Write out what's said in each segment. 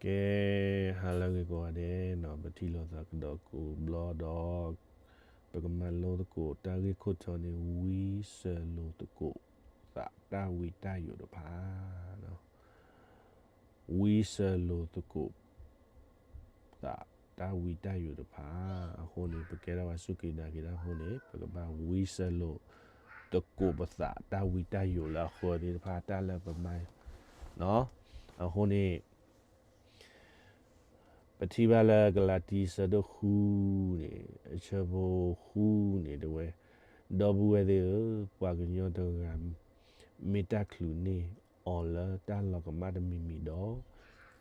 ကဲ, ဟါလၢအဂ့ၤကိးဂၤဒဲးနီၤ, ပထံၣ်လိာ်သးကဒီးကိးဘျီဒီး ပကမၤလိသကိးတၢ်ဂ့ၢ်ခိၣ်တီန့ၣ် ဝံစၢၤလိာ်သကိးသးတၢ်ဝံတၢ်ယိာ်တဖၣ်, ဝံစၢၤလိာ်သကိး သးတၢ်ဝံတၢ်ယိာ်တဖၣ်. အဃိန့ၣ် ပကဲထီၣ်ပှၤစူၢ်က့ၤနာ်က့ၤတၢ်ဖိန့ၣ် ပကဘၣ်ဝံစၢၤလိာ်သကိးပသးတၢ်ဝံတၢ်ယိာ်လၢအဃၢၤသ့ၣ်တဖၣ် တၢ်လၢပမၤ, အဃိန့ၣ် ပထံၣ်ဘၣ်လၢကလၤတံ အဆၢဒိၣ်ဃုန့ၣ် အဆၢဖိဃုန့ၣ်တဲဝဲ, ဒီပုၢ်ဝဲၢ်သ့ၣ်ဧၢ, ပှၤကညီတဂၤ မ့ၢ်တၢ်ချုးန့ၢ်အီၤလၢတၢ်လီၤကမၣ်တမံၤမံၤဒီး,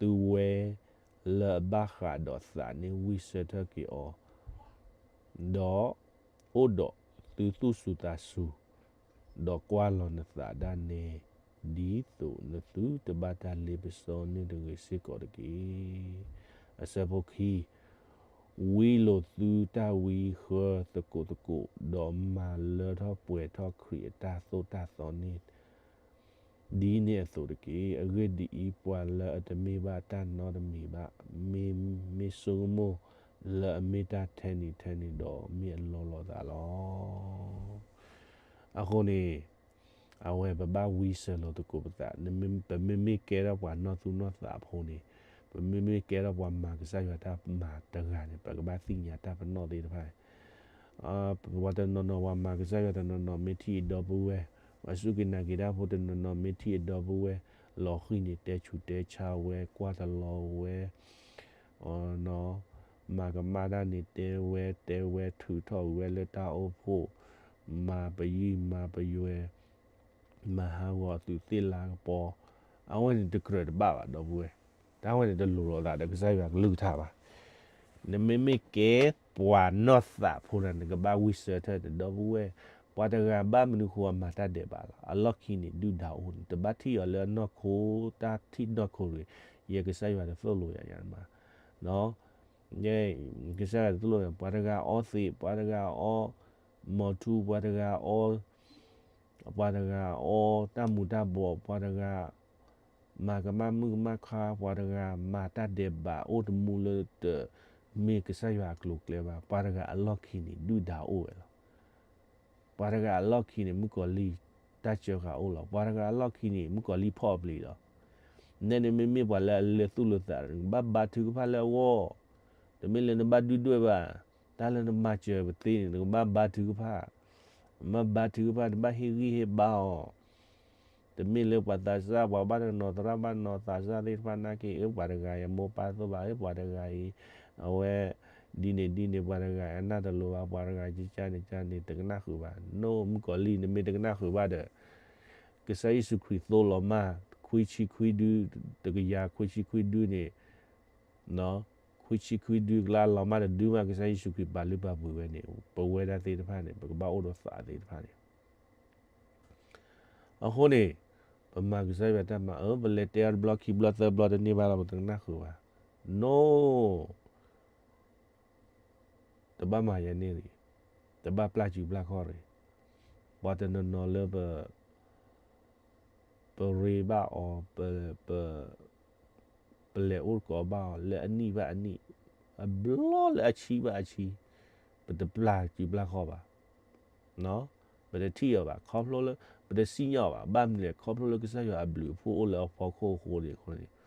သုဝဲလၢအဘၣ်ဃးဒီးသးန့ၣ် ဝံစၢၤထၢၣ်က့ၤအီၤ, ဒီးအိၣ်ဒီးသုသူၣ်စူၤသးစူၤ, ဒီးကွၢ်လီၤနသးဒၣ်နဲ, ဒ်သိးနသုတဘၣ်တၢ်လ့ပစီန့ၣ်တဂ့ၤစ့ၢ်ကီးတက့ၢ်. အဆၢဖိခံ, ဝံလိာ်သုတၢ်ဝံဃၢသကိးသကိး, ဒီးမၤလၢထီၣ်ပှဲၤထီၣ်ခရံာ်အတၢ်သိၣ်တၢ်သီန့ၣ် ဒ်န့ၣ်အသိးတက့ၢ်. အဂ့ၢ်ဒ်အံၤ, ပှၤလၢအတမ့ၢ်ဘၣ်တၢ်နီတမံၤဘၣ်, မ့ၢ်မ့ၢ်ဆိကမိၣ်လၢအမ့ၢ်တၢ်ထဲန့ၣ်ထဲန့ၣ်ဒီး မ့ၢ်အလီၤလိာ်သးလီၤ. အဃိန့ၣ် အဝဲပဘၣ်ဝံစၢၤလိာ်သကိးပသး, ပမ့မ့ၢ်ကဲထီၣ်ပှၤနီၢ်သူၣ်နီၢ်သးအဖိန့ၣ်, ပမ့မ့ၢ်ကဲထီၣ်ပှၤမၤကစၢ်ယွၤတၢ်မၤတဂၤန့ၣ် ပကဘၣ်သ့ၣ်ညါတၢ်ပနီၣ်သ့ၣ်တဖၣ် ပှၤတနီၤနီၤ ပှၤမၤကစၢ်ယွၤတနီၤနီၤ မ့ၢ်ထံၣ်အံၤဒီပုၢ်ဝဲၢ်, ပှၤစူၢ်က့ၤနာ်က့ၤတၢ်ဖိတနီၤနီၤ မ့ၢ်ထံၣ်အံၤဒီပုၢ်ဝဲၢ်, လီၤဃံၤန့ၣ် တဲဆူးတဲဆါဝဲ, ကွၢ်တလီၤဝဲ, မၤကမၣ်တၢ်န့ၣ် တဲဝဲ, တဲဝဲထုးထီၣ်ဝဲလၢတၢ်အိၣ်ဖှိၣ်, မၤပယံာ်မၤပယွဲ, မၤဟးဂီၤအသူးသ့ၣ်လၤကပီၤ, အဝဲန့ၣ်တကြၢးတဘၣ်ဘၣ် ဒီပုၢ်ဝဲၢ်, တၢ်ဝဲန့ၣ်တလိၤလိာ်သးဒီးကစၢ်ယွၤအကလုၢ်ကထါဘၣ်. နမ့မ့ၢ်ကဲပှၤနီၢ်သးဖိန့ၣ် နကဘၣ်ဝံစၢၤထၢၣ် ဒီပုၢ်ဝဲၢ်, ပှၤတဂၤဘၣ်မနုၤဃိအမၤတၢ်ဒဲးဘးလီၤ. အလီၢ်ခံန့ၣ် ဒုၣ်ဒါအိၣ်န့ၣ် တဘၣ်ထံၣ်အီၤလၢအနီၢ်ခိ တၢ်ထံၣ်နီၢ်ခိတဂ့ၤ, ယဲကစၢ်ယွၤတသိၣ်လိယၤယၤမး ကစၢ်ယွၤတသိၣ်လိန့ၣ် ပှၤတဂၤအီသံး, ပှၤတဂၤအီမီၤထူ, ပှၤတဂၤအီ, ပှၤတဂၤအီတၢ်မူၤတၢ်ဘှီး, ပှၤတဂၤမၤကမၣ်မုၣ်ကမၣ်ခွါ, ပှၤတဂၤမၤတၢ်ဒဲးဘးအိၣ်တမူလၢတမ့ၢ်ကစၢ်ယွၤအကျိၤအကျဲဘၣ်. ပှၤတဂၤအလီၢ်ခံန့ၣ် ဒုၣ်ဒါအိၣ်ဝဲလီၤ. ပှၤတဂၤအလီၢ်ခံန့ၣ် မုၣ်ကီၤလံၢ်တၢ်စၢဃာ်အိၣ်လီၤ. ပှၤတဂၤအလီၢ်ခံန့ၣ် မုၣ်ကီၤလံၢ်ဖီၣ်အပျံၤလီၤ. နဲန့ၣ်မ့မ့ၢ်ပှၤလၢအလဲၤသူၣ်လၢသး, နကဘၣ်ဘါထုကဖၣ်လၢအဂီၢ်, တမ့ၢ်လၢနဘၣ်ဒုၣ်ဒွဲၣ်ဘၣ်. တၢ်လၢနမၤစၢၤပသ့န့ၣ် နကဘၣ်ဘါထုကဖၣ်, နဘၣ်ဘါထုကဖၣ် နဘၣ်ဟ့ၣ်ဂံၢ်ဟ့ၣ်ဘါအီၤ တမ့ၢ်လၢပှၤသးစၢ် ပှၤဘၣ်တနီၤသရၣ်ဘၣ်နီၤသးစၢ်သ့ၣ်တဖၣ်နာ်က့ အၢ ပှၤတဂၤအံၤအမိၢ်ပၢ်သိၣ်ဘၣ် အၢ ပှၤတဂၤအံၤ အဝဲ ဒ်န့ၣ်ဒ်န့ၣ် ပှၤတဂၤအံၤအနၢ်တလိၤဘၣ် ပှၤတဂၤအံၤကန့ၣ်ကန့ၣ် တကနၣ်ဃုာ်ဘၣ်. နိၣ် မုၣ်ကီၤလံၢ် နမ့ၢ်တကနၣ်ဃုာ်ဘၣ်ဒီး ကစၢ်ယ့ၣ်ၡူးခရံာ်သိၣ်လီၤမၢ် ခွံဆံခွံဒု တကယၤခွံဆံခွံဒုန့ၣ် ခွံဆံခွံဒုကျါလီၤမၢ်တဒုမး ကစၢ်ယ့ၣ်ၡူးခရံာ်ပာ်လုၢ်ပာ်ပှ့ၤဝဲန့ၣ် ပဝဲဒၣ်သ့ၣ်တဖၣ်န့ၣ် ပကဘၣ်အိၣ်ဒီးသးသ့ၣ်တဖၣ်န့ၣ် အဃိန့ၣ် ပမၤကစၢ်ယွၤတၢ်မၤ အၢ ပလဲၤတဲအီၤတဘျီခံဘျီသၢဘျီတန့ၢ်ဘၣ်လီၤ ပတကနၣ်ဃုာ်ဘၣ်. နိၣ် တဘၣ်မၤယၤန့ၣ်ရံၣ်, တဘၣ်ပျၢ်စုပျၢ်ခီၣ်ရံၣ်, ပှၤတနီၤနီၤလၢပ ပရ့ဘၣ်အီၤ, ပ ပလဲၤအိၣ်သကိးဘၣ်အီၤ လၢအနံၣ်ဘၣ်အနံၣ်, အဘျီလၢအဆံဘၣ်အဆံ, ပတပျၢ်စုပျၢ်ခီၣ်ဘၣ်. ပတထံၣ်အီၤဘၣ် ခီဖျိလၢ ပတစံၣ်ညီၣ်အီၤဘၣ်. ဘၣ်မနုၤလဲၣ် ခီဖျိလၢကစၢ်ယွၤအဘျုးအဖှိၣ်အိၣ်လၢအဖီခိၣ်အဃိန့ၣ် အဃိန့ၣ်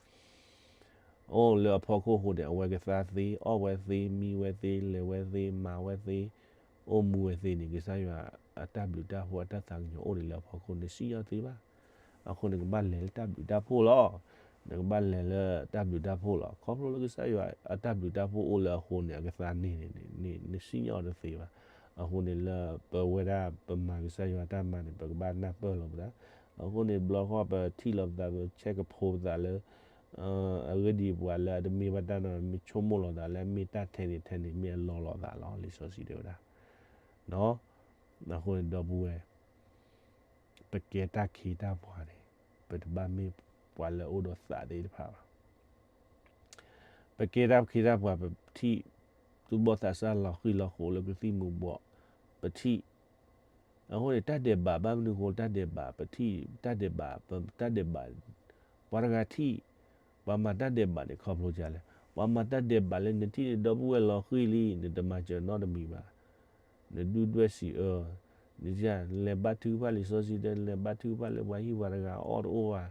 အိၣ်လၢအဖီခိၣ်အဃိန့ၣ် အဝဲကသါသ့, အီၣ်ဝဲသ့, မံဝဲသ့, လဲၤဝဲသ့, မၤဝဲသ့, အိၣ်မူဝဲသ့န့ၣ် ကစၢ်ယွၤအတၢ်ဘျုးတၢ်ဖှိၣ်အတၢ်သးကညီၤအိၣ်ဒံးလၢအဖီခိၣ်န့ၣ် စံၣ်ညီၣ်သ့ဘၣ်. အဃိန့ၣ် ကဘၣ်လဲၤလၢတၢ်ဘျုးတၢ်ဖှိၣ်လီၤ. နကဘၣ်လဲၤလၢတၢ်ဘျုးတၢ်ဖှိၣ်လီၤ. ခီဖျိလၢကစၢ်ယွၤအတၢ်ဘျုးတၢ်ဖှိၣ်အိၣ်လၢအဃိန့ၣ် အကသါန့ၢ်န့ၣ် နစံၣ်ညီၣ်အီၤတသ့ဘၣ်. အဃိန့ၣ်လၢပဝဲဒၣ်ပမၤကစၢ်ယွၤတၢ်မၤန့ၣ် ပကဘၣ်နၢ်ပၢၢ်လီၤပသး. အဃိန့ၣ် ဘျီဃီပထံၣ်လီၤပသး ပဆဲးကဖိပသးလၢ အဂ့ၢ်ဒ်အံၤ ပှၤလၢအတမ့ၢ်ဘၣ်တၢ်နီတမံၤ ဆိကမိၣ်လီၤသးလၢအမ့ၢ်တၢ်ထဲန့ၣ်ထဲန့ၣ် မ့ၢ်အလီၤလိာ်သးလီၤ. လံာ်စီဆှံတဲဝဲဒၣ် အဃိန့ၣ် ဒီပုၢ်ဝဲၢ် ပကဲတၢ်ခ့တၢ်ပှၤန့ၣ် ပတဘၣ်မ့ၢ်ပှၤလၢအအိၣ်ဒီးသးသ့ၣ်တဖၣ်ဘၣ်. ပကဲတၢ်ခ့တၢ်ပှၤ ပထံၣ်သူၣ်ဘီၣ်သးစၢ် လီၤဃံၤလီၤဃိးလၢကသံၣ်မူၤဘှီး ပထံၣ် အဃိန့ၣ် တၢ်ဒဲးဘးဘၣ်မနုၤအဃိ တၢ်ဒဲးဘး ပထံၣ်တၢ်ဒဲးဘး ပတၢ်ဒဲးဘး ပှၤတဂၤထံၣ် ပှၤမၤတၢ်ဒဲးဘးန့ၣ်ခီဖျိဒ်လဲၣ်. ပှၤမၤတၢ်ဒဲးဘးလၢနထံၣ်န့ၣ်ဒီပုၢ်ဝဲၢ်လီၤဃံၤလံ, နတမၤစၢၤနီတမံၤဘၣ်. နဒုၣ်ဒွဲၣ်စံးအၢ, နလဲၤဘါထုကဖၣ်လံာ်စီဆှံတဲ, နလဲၤဘါထုကဖၣ်လၢပှၤဟံၣ်ပှၤတဂၤအီၣ်တအိၣ်ဘၣ်,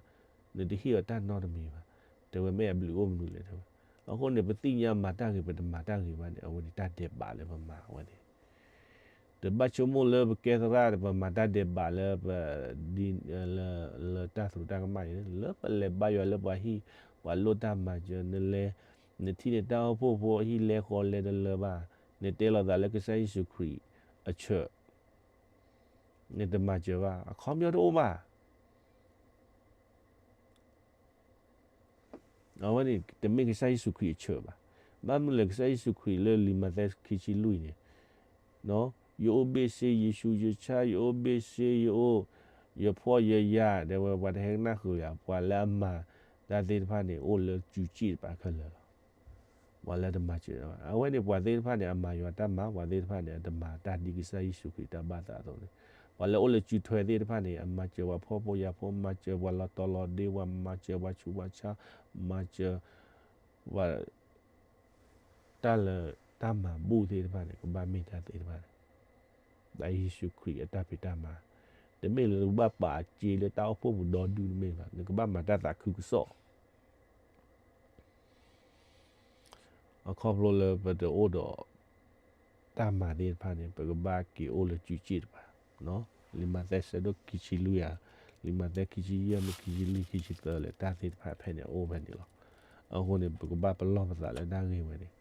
နတဟ့ၣ်အီၤတၢ်နီတမံၤဘၣ်. တဲဝဲမ့ၢ်အဘျုးအိၣ်မနုၤလဲၣ်တဲဝဲ. အဃိန့ၣ် ပသ့ၣ်ညါမၤတၢ်ဂ့ၤ ပတမၤတၢ်ဂ့ၤဘၣ်န့ၣ် အဝဲန့ၣ်တၢ်ဒဲးဘးလၢပမၤဝဲန့ၣ် တဘၣ်ဆိကမိၣ်လၢပကဲသရၣ် ပမၤတၢ်ဒဲးဘးလၢပ, ဒ်, လၢ, လၢတၢ်သရူးတၢ်ကမၣ်အံၤ, လၢပလဲၤဘါယွၤလၢပှၤဟံၣ်, ပှၤလိၣ်တၢ်မၤစၢၤ, နလဲၤ, နထံၣ်န့ၣ်တၢ်အိၣ်ဖှိၣ်ဖိအဟံၣ်လဲဃီလဲတလၢဘၣ်, နတဲလိာ်သးလၢကစၢ်ယ့ၣ်ၡူးခရံာ်အဆၢၣ်, နတမၤစၢၤဘၣ်, အခီပညီတအိၣ်ဘၣ်. အဝဲန့ၣ် တမ့ၢ်ကစၢ်ယ့ၣ်ၡူးခရံာ်အဆၢၣ်ဘၣ်. ဘၣ်မနုၤလဲၣ် ကစၢ်ယ့ၣ်ၡူးခရံာ်လၢလံာ်မးသဲခံဆံလွံၢ်န့ၣ်, ယအိၣ်ဘ့ၣ်ဆ့, ယဆူးယဆါ, ယအိၣ်ဘ့ၣ်ဆ့, ယအိၣ်, ယဖှီၣ်ယယာ်, တဲဝဲပှၤတဟဲကနၣ်ဃုာ်ယၤ, ပှၤလၢအမၤတၢ်သ့ၣ်တဖၣ်န့ၣ် အိၣ်လၢစုစ့ၣ်တပၤခဲလၢာ်လီၤ. ပှၤလၢတမၤစၢၤဘၣ်. အဝဲန့ၣ်ပှၤသ့ၣ်တဖၣ်န့ၣ် အမၤယွၤတၢ်မၤ, ပှၤသ့ၣ်တဖၣ်န့ၣ် အတမၤတၢ်ဒ်ကစၢ်ယ့ၣ်ၡူးခရံာ်တၢ်ဘၣ်သးအသိးန့ၣ်, ပှၤလၢအိၣ်လၢစုထွဲသ့ၣ်တဖၣ်န့ၣ် အမၤစၢၤပှၤဖှီၣ်ဖိယာ်ဖိ, မၤစၢၤပှၤလီၤတီၤလီၤဒ့, ပှၤမၤစၢၤပှၤဆူးပှၤဆါ, မၤစၢၤ ပှၤ တၢ်လၢတၢ်မၤဘူၣ်သ့ၣ်တဖၣ်န့ၣ် ကဘၣ်မ့ၢ်တၢ်သ့ၣ်တဖၣ်န့ၣ်, တၢ်ယ့ၣ်ၡူးခရံာ်အတၢ်ဖံးတၢ်မၤ, တမ့ၢ်လၢနကဘၣ်ပာ်အစ့လၢတၢ်အိၣ်ဖှိၣ်ပူၤဒီဒူၣ်တမ့ၢ်ဘၣ်, နကဘၣ်မၤတၢ်သးခုကစီၣ် အခီဖျိလၢပတအိၣ်ဒီးတၢ်မၤသ့ၣ်တဖၣ်န့ၣ် ပကဘၣ်က့ၤအိၣ်လၢစုစ့ၣ်တပၤ, လံာ်မးသဲဆၢဒိၣ်ခံဆံလွံၢ်ဧါ, လံာ်မးသဲခံဆံယဲၢ်မ့ၢ်ခံဆံလွံၢ်ခံဆံသၢလဲၣ်, တၢ်သ့ၣ်တဖၣ်ဖဲန့ၣ်အအိၣ်ဖဲန့ၣ်လီၤ. အဃိန့ၣ် ပကဘၣ်ပလီၢ်ပသးလၢတၢ်ဂ့ၢ်ဝဲန့ၣ်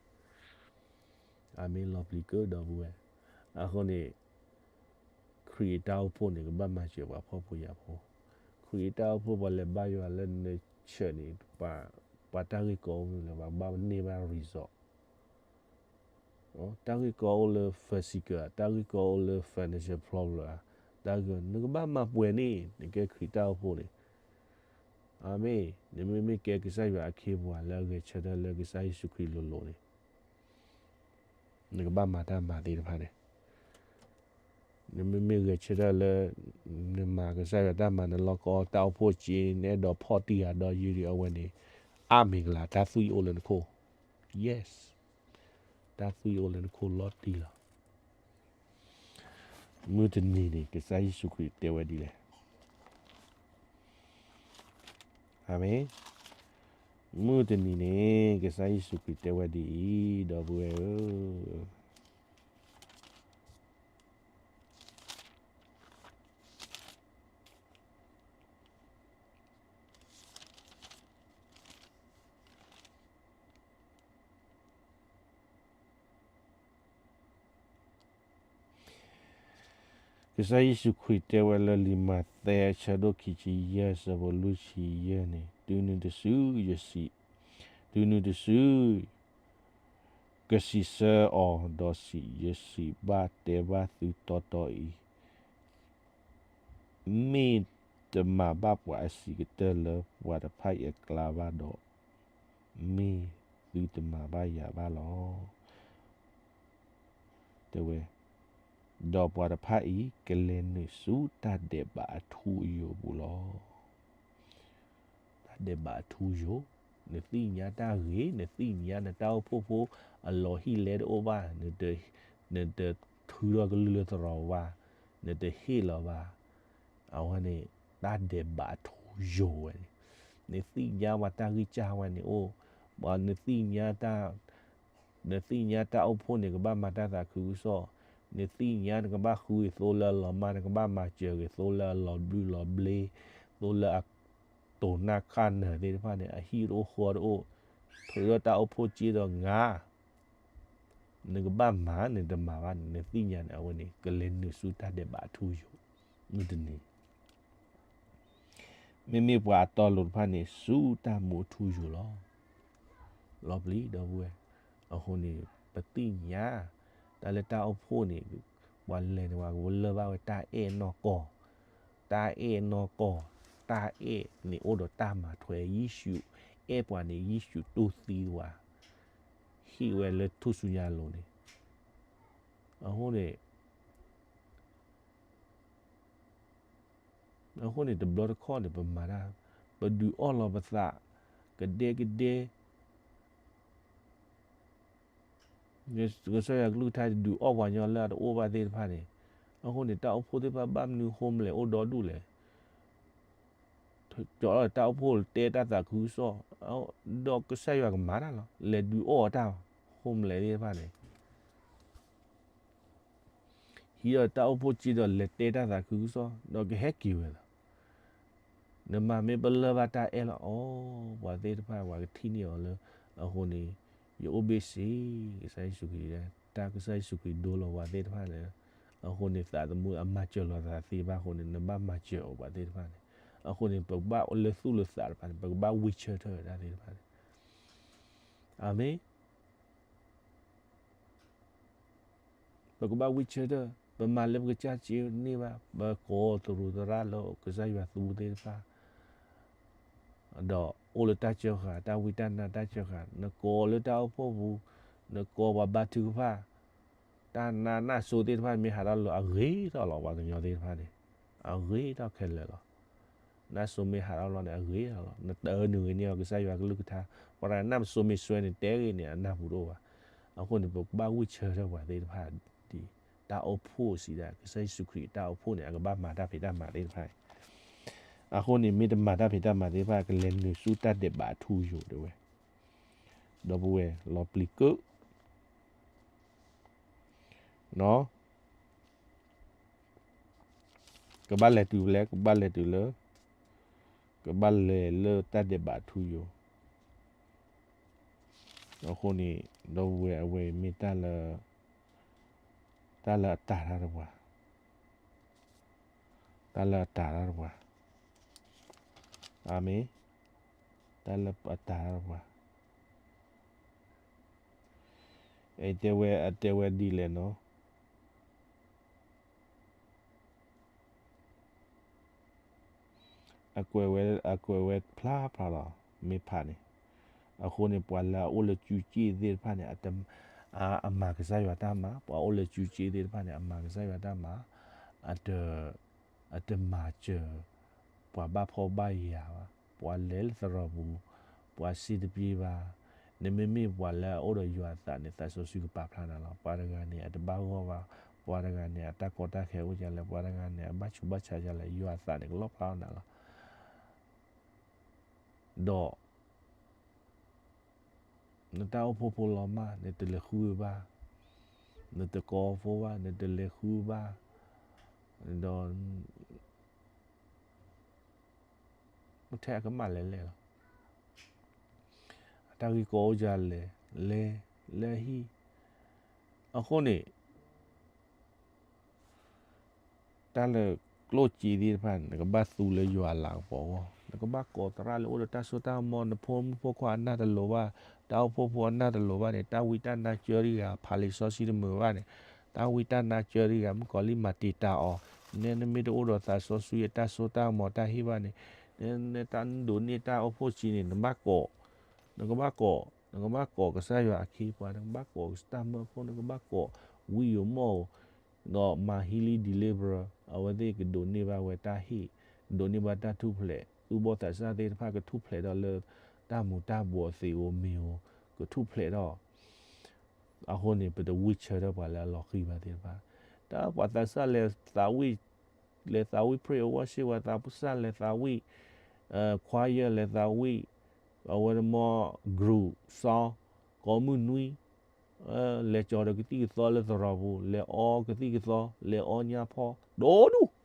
အၤမ့ၣ် လီၤပျံၤကၢဒီပုၢ်ဝဲၢ်. အဃိန့ၣ် ခရံာ်အတၢ်အိၣ်ဖှိၣ်န့ၣ် ကဘၣ်မၤစၢၤပှၤဖှီၣ်ဖိယာ်ဖိ, ခရံာ်အတၢ်အိၣ်ဖှိၣ်ပှၤလဲၤဘါယွၤလၢနဆၢၣ်န့ၣ်, ပှၤတၢ်ဂ့ၢ်ကီအိၣ်မနုၤလဲၣ်, ပှၤကဘၣ်န့ၢ်ဘၣ် result တၢ်ဂ့ၢ်ကီအိၣ်လၢ physical ဧါ, တၢ်ဂ့ၢ်ကီအိၣ်လၢ financial problem ဧါ, တၢ်ဂ့ၢ် နကဘၣ်မၤပှဲၤန့ၣ် နကဲခရံာ်တၢ်အိၣ်ဖှိၣ်န့ၣ်, အၤမ့ၣ်, နမ့မ့ၢ်ကဲကစၢ်ယွၤအခ့အပှၤလၢအဂဲၤဆၢထၢၣ်လၢကစၢ်ယ့ၣ်ၡူးခရံာ်လိၤလိၤန့ၣ် နကဘၣ်မၤတၢ်မၤသ့ၣ်တဖၣ်န့ၣ်, နမ့မ့ၢ်ဂဲၤဆၢထၢၣ်လၢ နမၤကစၢ်ယွၤတၢ်မၤ နလီၢ်ကီတၢ်အိၣ်ဖှိၣ်စ့ နအဲၣ်ဒိးဖီၣ်တံၢ်အဒီးယုၢ်ဒီးအဝဲန့ၣ်, အါမ့ၢ်ကလၤ တၢ်သွံၣ်အိၣ်လၢနခိၣ်, yes, တၢ်သွံၣ်အိၣ်လၢနခိၣ်လီၤတံၢ်လီၤ. မုၢ်တနံၤန့ၣ် ကစၢ်ယ့ၣ်ၡူးခရံာ်တဲဝဲဒ်လဲၣ်. အၤမ့ၣ်. မုၢ်တနံၤန့ၣ် ကစၢ်ယ့ၣ်ၡူးခရံာ်တဲဝဲဒ်အံၤ, ဒီပုၢ်ဝဲၢ်ဧၢ, ကစၢ်ယ့ၣ်ၡူးခရံာ်တဲဝဲလၢလံာ်မးသဲအဆၢဒိၣ်ခံဆံယဲၢ် ဆၢဖိလွံၢ်ဆံယဲၢ်န့ၣ်, တုၤနုၤတစု, တုၤနုၤတစု ကစံးဆၢအီၤဒီးစံး, ယစံးဘၣ်တဲဘၣ်သုတီတီအံၤ, မ့ၢ်တမၤဘၣ်ပှၤအဆံးကတၢၢ်လၢပှၤတဖၣ်အံၤအကျါဘၣ်ဒီး, မ့ၢ်သုတမၤဘၣ်ယၤဘၣ်လီၤ. တဲဝဲ, ဒီးပှၤတဖၣ်အံၤ ကလဲၤနုာ်ဆူတၢ်ဒဲးဘးအထူအယိာ်ပူၤလီၤ. တၢ်ဒဲးဘးအထူအယိာ်, နသ့ၣ်ညါတၢ်ဂ့ၤ, နသ့ၣ်ညါနတၢ်အိၣ်ဖှိၣ်ဖိအလီၢ်ဟံၣ်လဲတအိၣ်ဘၣ်, နတထုးထီၣ်ကလုၢ်လၢသရိာ်ဘၣ်, နတဟ့ၣ်လီၤဘၣ်, အဝဲန့ၣ် တၢ်ဒဲးဘးအထူအယိာ်ဝဲန့ၣ်, နသ့ၣ်ညါပှၤတၢ်ဂံၢ်စၢ်ဝဲန့ၣ်အိၣ်, ပှၤနသ့ၣ်ညါတၢ် နသ့ၣ်ညါတၢ်အိၣ်ဖှိၣ်န့ၣ် ကဘၣ်မၤတၢ်သးခုကစီၣ်, နသ့ၣ်ညါနကဘၣ်ဃုဂ့ၤသိလၢအလီၤမၢ်, နကဘၣ်မၤစၢၤဂ့ၤသိလၢအလီၤဘျုးလီၤဘျ့, သိလၢအတိၢ်နၢ်ခၣ်နၢ်သ့ၣ်တဖၣ်န့ၣ် အဟံၣ်တအိၣ်ဃီတအိၣ်, ထုးထီၣ်တၢ်အိၣ်ဖှိၣ်စ့ဒီးငါ နကဘၣ်မၤ နတမၤဘၣ်န့ၣ် နသ့ၣ်ညါန့ၣ် အဝဲန့ၣ် ကလဲၤနုာ်ဆူတၢ်ဒဲးဘးအထူအယိာ်, မုၢ်တနံၤ မ့မ့ၢ်ပှၤအတီအလိၤတဖၣ်န့ၣ် ဆူတၢ်မူအထူအယိာ်လီၤ. လီၤပျံၤ ဒီပုၢ်ဝဲၢ်, အဃိန့ၣ် ပသ့ၣ်ညါ တၢ်လၢတၢ်အိၣ်ဖှိၣ်န့ၣ် ပှၤလဲၤန့ၣ် ပှၤကလၢၢ်ဘၣ်ဝဲတၢ်အဲၣ်နီၢ်ကီၢ်, တၢ်အဲၣ်နီၢ်ကီၢ်, တၢ်အဲၣ်န့ၣ်အိၣ်ဒီးတၢ်မၤထွဲ, ယ့ၣ်ၡူးအဲၣ်ပှၤန့ၣ် ယ့ၣ်ၡူးတူၢ်သံဝဲ, ဟ့ၣ်ဝဲလၢထူၣ်စုညါအလိၤန့ၣ်, အဃိန့ၣ် အဃိန့ၣ် တဘျီတခီၣ်န့ၣ် ပမၤတၢ်, ပဒုးအီၣ်လီၤပသး, ကဒဲကဒဲ ကစၢ်ယွၤကလုၢ်ကထါဒုးအီၣ်ပှၤညီလၢအတအိၣ်ဘၣ်သ့ၣ်တဖၣ်န့ၣ်, အဃိန့ၣ် တၢ်အိၣ်ဖှိၣ်သ့ၣ်တဖၣ်ဘၣ်မနုၤ homeless အိၣ်ဒီဒူၣ်လဲၣ်, ကၠီလီၤတၢ်အိၣ်ဖှိၣ်တဲတၢ်သးခုကစီၣ်, ဒီးကစၢ်ယွၤကမၤတၢ်လီၤ, လဲၤဒုးအီၣ်တၢ် homeless သ့ၣ်တဖၣ်န့ၣ်, ဟံးဒီးတၢ်အိၣ်ဖှိၣ်စ့ဒီးလဲၤတဲတၢ်သးခုကစီၣ် ဒီးကဟဲက့ၤဝဲလီၤ. နမၤမ့ၢ်ပလၢၢ်ဘၣ်တၢ်အဲၣ်လီၤ အီ, ပှၤသ့ၣ်တဖၣ်ပှၤကထံၣ်န့ၢ်အီၤလၢ, အဃိန့ၣ် ယအိၣ်ဘ့ၣ်ဆ့, ကစၢ်ယ့ၣ်ၡူးခရံာ်, တၢ်ကစၢ်ယ့ၣ်ၡူးခရံာ်ဒိလီၤပှၤသ့ၣ်တဖၣ်န့ၣ်, အဃိန့ၣ် သးသမူအမၤစၢၤလီၤသးသ့ဘၣ်အဃိန့ၣ် နဘၣ်မၤစၢၤအီၤပှၤသ့ၣ်တဖၣ်န့ၣ်, အဃိန့ၣ် ပကဘၣ်လၢသူၣ်လၢသးတဖၣ်န့ၣ် ပကဘၣ်ဝံဆၢထၢၣ်တၢ်သ့ၣ်တဖၣ်န့ၣ်, အၤမ့ၣ် ပကဘၣ်ဝံဆၢထၢၣ်, ပမၤလၢပကစၢ်စ့န့ၢ်ဘၣ်, ပကိးသရူးသရၣ်လၢကစၢ်ယွၤသူသ့ၣ်တဖၣ်, ဒီးအိၣ်လၢတၢ်စၢဃာ်, တၢ်ဝံတၢ်နါတၢ်စၢဃာ်, နကိးလၢတၢ်အိၣ်ဖှိၣ်ပူၤ, နကိးပှၤဘါထုကဖၣ်, တၢ်နါနၢ်စိၤသ့ၣ်တဖၣ်မ့ၢ်ဟးထီၣ်လီၤ အဂ့ၤထီၣ်လီၤ ပှၤကညီသ့ၣ်တဖၣ်န့ၣ်, အဂ့ၤထီၣ်ခဲလၢာ်လီၤ. နၢ်စိၤမ့ၢ်ဟးထီၣ်လီၤန့ၣ် အဂ့ၤထီၣ်လီၤ. နတအၢနုာ်ဂ့ၤန့ၢ်အီၤကစၢ်ယွၤကလုၢ်ကထါ, ပှၤတဂၤနၢ်စိၤမ့ၢ်စွဲန့ၣ် တဲဂ့ၤန့ၣ် အနၢ်ပူၤတအိၣ်ဘၣ်. အဃိန့ၣ် ပကဘၣ်ဝံဆၢထၢၣ်ပှၤသ့ၣ်တဖၣ်ဒ်တၢ်အိၣ်ဖှိၣ်စံးဒၣ်, ကစၢ်ယ့ၣ်ၡူးခရံာ်တၢ်အိၣ်ဖှိၣ်န့ၣ် အကဘၣ်မၤတၢ်ဖံးတၢ်မၤသ့ၣ်တဖၣ်န့ၣ်, အဃိန့ၣ် မ့ၢ်တမၤတၢ်ဖံးတၢ်မၤသ့ၣ်တဖၣ် ကလဲၤနုာ်ဆူတၢ်ဒဲးဘးအထူအယိာ်ဒၣ်ဝဲ, ဒီပုၢ်ဝဲၢ် လီၤပျံၤကုၣ် ကဘၣ်လဲၤတုၤဖဲလဲၣ်, ကဘၣ်လဲၤတုၤလၢ, ကဘၣ်လဲၤလၢတၢ်ဒဲးဘးထူယိာ်, အဃိန့ၣ် ဒီပုၢ်ဝဲၢ် အဝဲမ့ၢ်တၢ်လၢ, တၢ်လၢအတၢ်တၢ်တပှၤ, တၢ်လၢအတၢ်တၢ်တပှၤ, အၤမ့ၣ်, တၢ်လၢအတၢ်တၢ်တပှၤ, အတဲဝဲ, အတဲဝဲဒ်လဲၣ်နီၤ အကွဲးဝဲ, အကွဲးဝဲဖျါဖျါလီၤ, မ့ၢ်ဖးန့ၣ်, အဃိန့ၣ် ပှၤလၢအအိၣ်လၢကၠူကၠ့ၣ်သ့ၣ်တဖၣ်န့ၣ်, အမၤကစၢ်ယွၤတၢ်မၤ, ပှၤအိၣ်လၢကၠူကၠ့ၣ်သ့ၣ်တဖၣ်န့ၣ် အမၤကစၢ်ယွၤတၢ်မၤ, အတ, အတမၤစၢၤ ပှၤဘၣ်ဖှီၣ်ဘၣ်ယာ်ဘၣ်, ပှၤလဲၤလၢသရိာ်ပူၤ, ပှၤစံးတပျ့ဘၣ်, နမ့မ့ၢ်ပှၤလၢအအိၣ်ဒီးယွၤအသးန့ၣ် သးစီဆှံကပာ်ဖျါနၤလီၤ. ပှၤတဂၤန့ၣ် အတဘၣ်ဂီၢ်ဘၣ်, ပှၤတဂၤန့ၣ် အတၢ်ကီတၢ်ခဲအိၣ်ဒ်လဲၣ်, ပှၤတဂၤန့ၣ် အဘၣ်ဆူးဘၣ်ဆါဒ်လဲၣ်, ယွၤအသးန့ၣ် ကလီၣ်ဖျါနၤလီၤ. ဒီး နတၢ်အိၣ်ဖှိၣ်ဖိလီၤမၢ်, နတလဲၤဃုဘၣ်, နတကိးဖိဘၣ်, နတလဲၤဃုဘၣ်, ဒီး မ့ၢ်ထဲအကမၣ်လဲၤလဲၣ်လီၤ. အတၢ်ဂ့ၢ်ကီအိၣ်ဒ်လဲၣ်, လဲၤ, လဲၤဟံၣ်, အဃိန့ၣ် တၢ်လၢကျိၣ်စ့သ့ၣ်တဖၣ်န့ၣ် နကဘၣ်သူလၢယွၤအလၤကပီၤအဂီၢ်, နကဘၣ်ကိးသရၣ်လၢအိၣ်ဒီးတၢ်စိတၢ်ကမီၤ, နဖိမုၣ်ဖိခွါအနၢ်တလိၤဘၣ်, တၢ်အိၣ်ဖှိၣ်ဖိအနၢ်တလိၤဘၣ်န့ၣ်, တၢ်ဝံတၢ်နါကၢတဂၤ, ဖးလံာ်စီဆှံတမုာ်ဘၣ်န့ၣ်, တၢ်ဝံတၢ်နါကၢတဂၤ, မုၣ်ကီၤလံၢ်မၤတံာ်တာ်အီၤ, နဲနမ့ၢ်တအိၣ်ဒီးသးစီဆှံအတၢ်စိတၢ်ကမီၤတၢ်ဟ့ၣ်ဘၣ်န့ၣ်, နဲနတၢ်ဒိးန့ၢ်တၢ်အိၣ်ဖှိၣ်စ့န့ၣ် နဘၣ်ကိး, နကဘၣ်ကိး, နကဘၣ်ကိးကစၢ်ယွၤအခ့အပှၤ, နကဘၣ်ကိးတၢ်မၢဖိ, နကဘၣ်ကိးဝံယိၤမီၢ်ဧိၤ, ဒီးမၤ healing deliverance အဝဲသ့ၣ်ကဒိးန့ၢ်ဘၣ်ဝဲတၢ်ဟ့ၣ်, ဒိးန့ၢ်ဘၣ်တၢ်ထူၣ်ဖျဲး, သူၣ်ဘီၣ်သးစၢ်သ့ၣ်တဖၣ်ကထူၣ်ဖျဲးထီၣ်လၢတၢ်မူၤတၢ်ဘှီးသ့ၣ်ဧိၤမ့ၢ်ဧိၤ, ကထူၣ်ဖျဲးထီၣ်, အဃိန့ၣ် ပတဝံဆၢထၢၣ်ပှၤလၢအလီၤဃံၤဘၣ်သ့ၣ်တဖၣ်, တၢ်ပှၤသးစၢ်လဲၤသးဝံၣ်, လဲၤသးဝံၣ် prayer worship ပှၤသးစၢ်လဲၤသးဝံၣ်, choir လဲၤသးဝံၣ်, အဝဲန့ၣ်မ့ၢ် group song ကိးမုၢ်နွံ, လဲၤကၠီၤဒီးကသံၣ်ကသီလၢသရိာ်ပူၤ, လဲၤအီကသံၣ်ကသီ, လဲၤအီညါဖီ, ဒိၣ်ဒူၣ်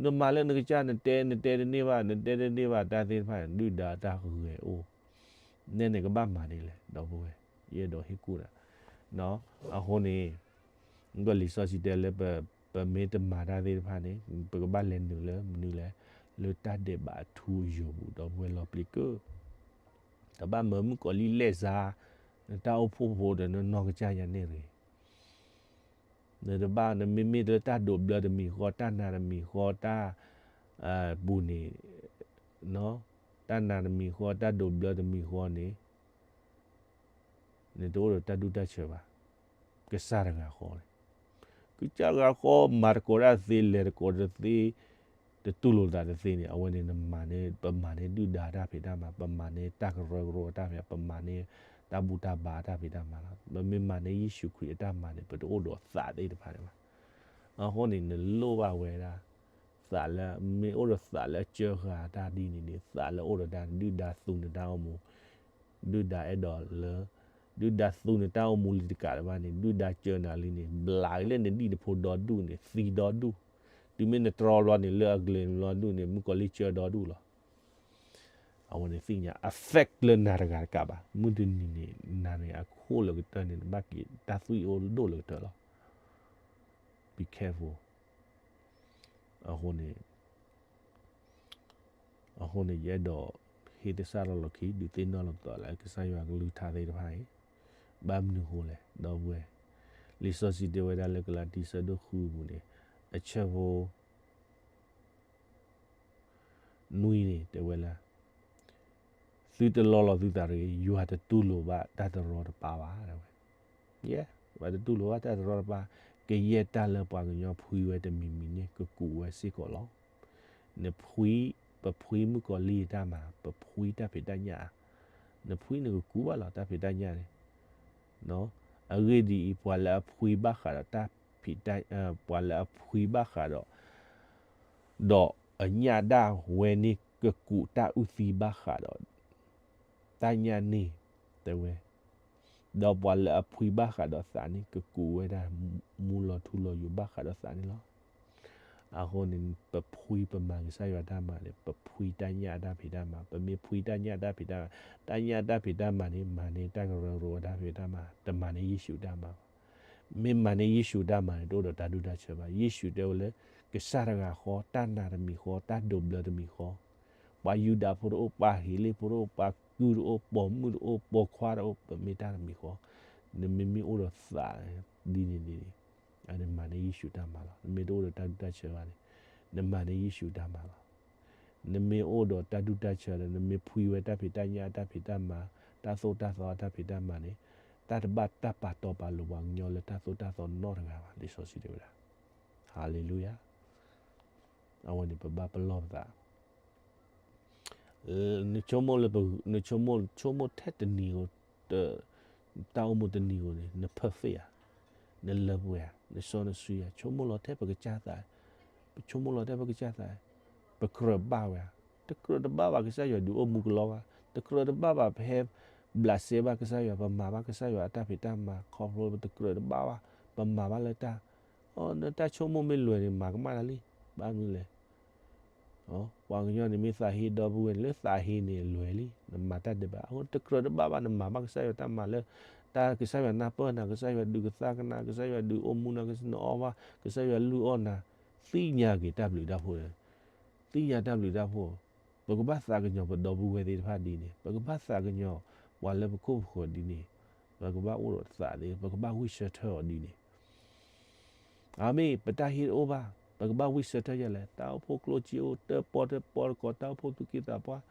နမၤလၢနကစၢ် နတဲ နတဲတန့ၢ်ဘၣ်, နတဲတန့ၢ်ဘၣ်တၢ်သ့ၣ်တဖၣ်န့ၣ် ဒုၣ်ဒါတၢ်ဂဲၤအိၣ်, နဲန့ၣ်ကဘၣ်မၤဒ်လဲၣ် ဒီပုၢ်ဝဲၢ်, ယအဲၣ်ဒိးဟ့ၣ်ကူၣ်နၤ, အဃိန့ၣ် ဒီးလံာ်စီဆှံတဲလၢ ပမ့ၢ်တမၤတၢ်သ့ၣ်တဖၣ်န့ၣ် ပကဘၣ်လဲၤနုာ်လၢမနုၤလဲၣ်, လၢတၢ်ဒဲးဘးအထူအယိာ်ပူၤ ဒီပုၢ်ဝဲၢ်လီၤပျံၤကုၢ်, တဘၣ်မၢမုၣ်ကီၤလံၢ်လဲၣ်စါ, နတၢ်အိၣ်ဖှိၣ်ဖိဒီးနနီၢ်ကစၢ်ယၤန့ၣ်တဂ့ၤ နတဘၣ် နမ့မ့ၢ်လၢတၢ်ဒိးဘျၢတမံၤဃီ, တၢ်နာ်တမံၤဃီ, တၢ်, ပူၤန့ၣ်, တၢ်နာ်တမံၤဃီ, တၢ်ဒိးဘျၢတမံၤဃီန့ၣ်, နတအိၣ်ဒီးတၢ်ဒူၣ်တၢ်ဆၢဘၣ်. ကစၢ်တဂၤဃီန့ၣ်, ကစၢ်တဂၤဃီ မၤသကိးတၢ်သ့, လဲၤသကိးတသ့, တတူၢ်လိာ်သးတသ့န့ၣ် အဝဲန့ၣ်နမၤန့ၢ် ပမၤန့ၢ်ဒုၣ်ဒါတၢ်ဖံးတၢ်မၤ, ပမၤန့ၢ်တၢ်ကရၢကရိအတၢ်ဖံး, ပမၤန့ၢ်တၢ်ဘူၣ်တၢ်ဘါအတၢ်ဖံးတၢ်မၤလီၤ. ပမ့ၢ်မၤန့ၢ်ယ့ၣ်ၡူးခရံာ်အတၢ်မၤန့ၣ် ပတအိၣ်ဒီးသးသ့ၣ်တဖၣ်န့ၣ်ဘၣ်. အဃိန့ၣ် နလိၣ်ဘၣ်ဝဲဒၣ် သးလၢ မ့ၢ်အိၣ်ဒီးသးလၢအကၢဃာ်တၢ်ဒ်န့ၣ်န့ၣ် သးလၢအိၣ်ဒီးတၢ် ဒုၣ်ဒါသူနတၢ်အိၣ်မူ, ဒုၣ်ဒါအဲၣ်ဒိးလၢ ဒုၣ်ဒါသူနတၢ်အိၣ်မူလံတကးလၢၤဘၣ်န့ၣ် ဒုၣ်ဒါကၢနၤလံန့ၣ် ဘျးက့ၤလၢနဒံၣ်နဖိဒီဒူၣ်န့ၣ် သံဒီဒူၣ်, တုၤမ့ၢ်နတြီဘျီန့ၣ် လၢအကလဲၤန့ၣ်ဘျီဒူၣ်န့ၣ် မုၣ်ကီၤလံၢ်ကၢဒီဒူၣ်လီၤ. အဝဲန့ၣ်သ့ၣ်ညါ affect လၢနၤတဂၤတကးဘၣ်. မုၢ်တနံၤန့ၣ် နၤန့ၣ်အခိၣ်လၢကတၢၢ်န့ၣ် နဘၣ်က့ၤတၢ်သွံၣ်အိၣ်ဒိၣ်လၢကတၢၢ်လီၤ. Be careful. အဃိန့ၣ် အဃိန့ၣ် ယအဲၣ်ဒိးဟ့ၣ်သဆၣ်ထီၣ်လီၢ်ခံ ဒုးသ့ၣ်နီၣ်လီၤပသးလၢကစၢ်ယွၤကလုၢ်ကထါသ့ၣ်တဖၣ်အံၤ, ဘၣ်မနုၤအဃိလဲၣ် ဒီပုၢ်ဝဲၢ်, လံာ်စီဆှံတဲဝဲဒၣ်လၢကလၤတံ ဆၢဒိၣ်ဃုအပူၤန့ၣ်, အဆၢဖိ နွံန့ၣ် တဲဝဲလၢ သုတလီလီၤသုသးတဂ့ၤ, ယွၤတတူၢ်လိာ်ဘၣ်တၢ်တရီတပါဘၣ် တဲဝဲ. ယဲ, ယွၤတတူၢ်လိာ်ဘၣ်တၢ်တရီတပါ, ကယဲၢ်တၢ်လၢပှၤကညီဖှံဝဲတမံၤမံၤန့ၣ် ကကူးဝဲစ့ၢ်ကီးလီၤ. နဖှံ, ပဖှံမုၣ်ကီၤလံၢ်တၢ်မၤ, ပဖှံတၢ်ဖံးတၢ်ညၣ်, နဖှံနကကူးဘၣ်လီၤ တၢ်ဖံးတၢ်ညၣ်န့ၣ်. အဂ့ၢ်ဒ်အံၤ, ပှၤလၢအဖှံဘၣ်ဃးဒီးတၢ်ဖံးတၢ်, ပှၤလၢအဖှံဘၣ်ဃးဒီး ဒီးအညၣ်ဒၣ်ဝဲန့ၣ် ကကူးတၢ်အုၣ်သံဘၣ်ဃးဒီး တၢ်ညၣ်န့ၣ် တဲဝဲ, ဒီးပှၤလၢအဖှံဘၣ်ဃးဒီးသးန့ၣ် ကကူးဝဲဒၣ်မူလီၤထူလီၤယိာ်ဘၣ်ဃးဒီးသးန့ၣ်လီၤ. အဃိန့ၣ် ပဖှံပမၤကစၢ်ယွၤတၢ်မၤန့ၣ် ပဖှံတၢ်ညၣ်အတၢ်ဖံးတၢ်မၤ, ပမ့ၢ်ဖှံတၢ်ညၣ်အတၢ်ဖံးတၢ်မၤ, တၢ်ညၣ်အတၢ်ဖံးတၢ်မၤန့ၣ် မၤန့ၢ်တၢ်ကရၢကရိအတၢ်ဖံးတၢ်မၤ, တမၤန့ၢ်ယ့ၣ်ၡူးတၢ်မၤဘၣ်. မ့ၢ်မၤန့ၢ်ယ့ၣ်ၡူးတၢ်မၤန့ၣ် တအိၣ်ဒီးတၢ်ဒူၣ်တၢ်ဆၢဘၣ်. ယ့ၣ်ၡူးတဲဝဲလၢ ကစၢ်တဂၤဃီ, တၢ်နာ်တမံၤဃီ, တၢ်ဒိးဘျၢတမံၤဃီ, ပှၤယူဒၤဖိတအိၣ်, ပှၤဟ့းလ့ၣ်ဖိတအိၣ်, ပှၤကုၢ်တအိၣ်, ပိာ်မုၣ်တအိၣ်, ပိာ်ခွါတအိၣ်, ပမ့ၢ်တၢ်တမံၤဃီ, နမ့မ့ၢ်အိၣ်ဒီးသးဒ်န့ၣ်န့ၣ် နမၤန့ၢ်ယ့ၣ်ၡူးတၢ်မၤလီၤ. နမ့ၢ်တအိၣ်ဒီးတၢ်ဒူၣ်တၢ်ဆၢဘၣ်န့ၣ် နမၤန့ၢ်ယ့ၣ်ၡူးတၢ်မၤလီၤ. နမ့ၢ်အိၣ်ဒီးတၢ်ဒူၣ်တၢ်ဆၢဒီး နမ့ၢ်ဖှံဝဲတၢ်ဖံးတၢ်ညၣ်အတၢ်ဖံးတၢ်မၤ, တၢ်သိၣ်တၢ်သီအတၢ်ဖံးတၢ်မၤန့ၣ် တၢ်တဘၣ်တၢ်ပာ်တီပာ်လိၤပှၤကညီလၢတၢ်သိၣ်တၢ်သီနီတဂၤဘၣ်, လံာ်စီဆှံတဲဝဲဒၣ်. ဟၤလ့လူယၤ. အဝဲန့ၣ်ပဘၣ်ပလီၢ်ပသး နဆိကမိၣ်လၢပ, နဆိကမိၣ်, ဆိကမိၣ်ထဲတနံၤဧိၤ, တ, တၢ်အိၣ်မူတနံၤဧိၤန့ၣ် န perfect ဧါ, နလၢပှဲၤဧါ, နစီနဆှံဧါ, ဆိကမိၣ်လီၤထဲပကစၢ်သး, ပဆိကမိၣ်လီၤထဲပကစၢ်သး, ပကြၢးဘၣ်ဝဲဧါ, တကြၢးတဘၣ်ဘၣ် ကစၢ်ယွၤဒုးအိၣ်မူကလီဘၣ်, တကြၢးတဘၣ်ဘၣ် ပဟဲဘျးစဲဘၣ်ကစၢ်ယွၤ, ပမၤဘၣ်ကစၢ်ယွၤအတၢ်ဖံးတၢ်မၤ ခီဖျိပတကြၢးတဘၣ်ဘၣ်, ပမၤဘၣ်လၢတၢ်, အီ နတၢ်ဆိကမိၣ်မ့ၢ်လွဲၤန့ၣ် မၤကမၣ်တၢ်လံ, ဘၣ်မနုၤလဲၣ် ပှၤကညီန့ၣ်မ့ၢ်သးဟ့ဒီပုၢ်ဝဲၢ်န့ၣ် လၢသးဟ့န့ၣ်လွဲၤလံ, နမၤတၢ်ဒဲးဘး, အဃိတကြၢးတဘၣ်ဘၣ် နမၤဘၣ်ကစၢ်ယွၤတၢ်မၤလၢ တၢ်ကစၢ်ယွၤနၢ်ပၢၢ်နၤ, ကစၢ်ယွၤဒုးကသါကနၤ, ကစၢ်ယွၤဒုးအိၣ်မူနၤ, ကစၢ်နအီၣ်ဘၣ်, ကစၢ်ယွၤလုၢ်အီၣ်နၤ, သ့ၣ်ညါက့ၤတၢ်ဘျုးတၢ်ဖှိၣ်, သ့ၣ်ညါတၢ်ဘျုးတၢ်ဖှိၣ်, ပကဘၣ်သးကညီၤပဒီပုၢ်ဝဲၢ်သ့ၣ်တဖၣ်ဒ်န့ၣ်, ပကဘၣ်သးကညီၤပှၤလၢပခိၣ်ပဃၢၤဒ်န့ၣ်, ပကဘၣ်အိၣ်ဒီးသးသ့, ပကဘၣ်ဝံၣ်ဆၢထၢၣ်အီၤဒ်န့ၣ် အမ့ၢ်ပတၢ်ဟ့ၣ်တအိၣ်ဘၣ်, ပကဘၣ်ဝံၣ်ဆၢထၢၣ်ယဲလဲၣ်, တၢ်အိၣ်ဖှိၣ်ကျိၣ်စ့အိၣ်, တၢၣ်ပီၣ်တၢၣ်ပီၣ်တကိး, တၢ်အိၣ်ဖှိၣ်သူၣ်က့သးပှၢ်,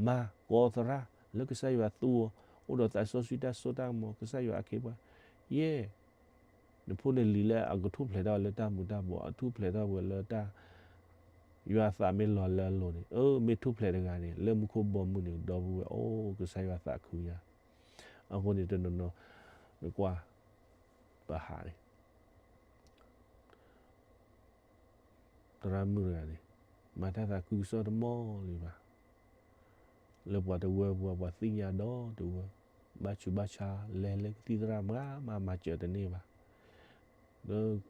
မၤကိးသရၣ်, လၢကစၢ်ယွၤသူအီၤ, အိၣ်ဒီးသးစီဆှံတၢ်စိတၢ်ကမီၤ, ကစၢ်ယွၤအခ့အပှၤ, ယဲၢ်, နဖိနလံၤလၢအကထူၣ်ဖျဲးထီၣ်လၢတၢ်မူၤတၢ်ဘှီး, အထူၣ်ဖျဲးထီၣ်ဝဲလၢတၢ် ယွၤအသးမ့ၢ်လီၤလၢအလိၤန့ၣ်, အၢ မ့ၢ်ထူၣ်ဖျဲးတဂၤန့ၣ်, လၢမူခိၣ်ဘီမုၢ်န့ၣ်, ဒီပုၢ်ဝဲၢ်, အိၣ်, ကစၢ်ယွၤသးခုညါ, အဃိန့ၣ်တနီၤနီၤ, နကွၢ်, ပဟးန့ၣ် သရၣ်မုၣ်တဂၤန့ၣ်, မၤတၢ်သးခုကစီၣ်တမီၢ်လံဘၣ်, လၢပှၤတဝၢပူၤ ပှၤသ့ၣ်ညါဒီးတဝၢ, ဘၣ်ဆူးဘၣ်ဆါ လဲၤလၢကသံၣ်သရၣ်မၤမၤ မၤစၢၤတန့ၢ်ဘၣ်, လၢ,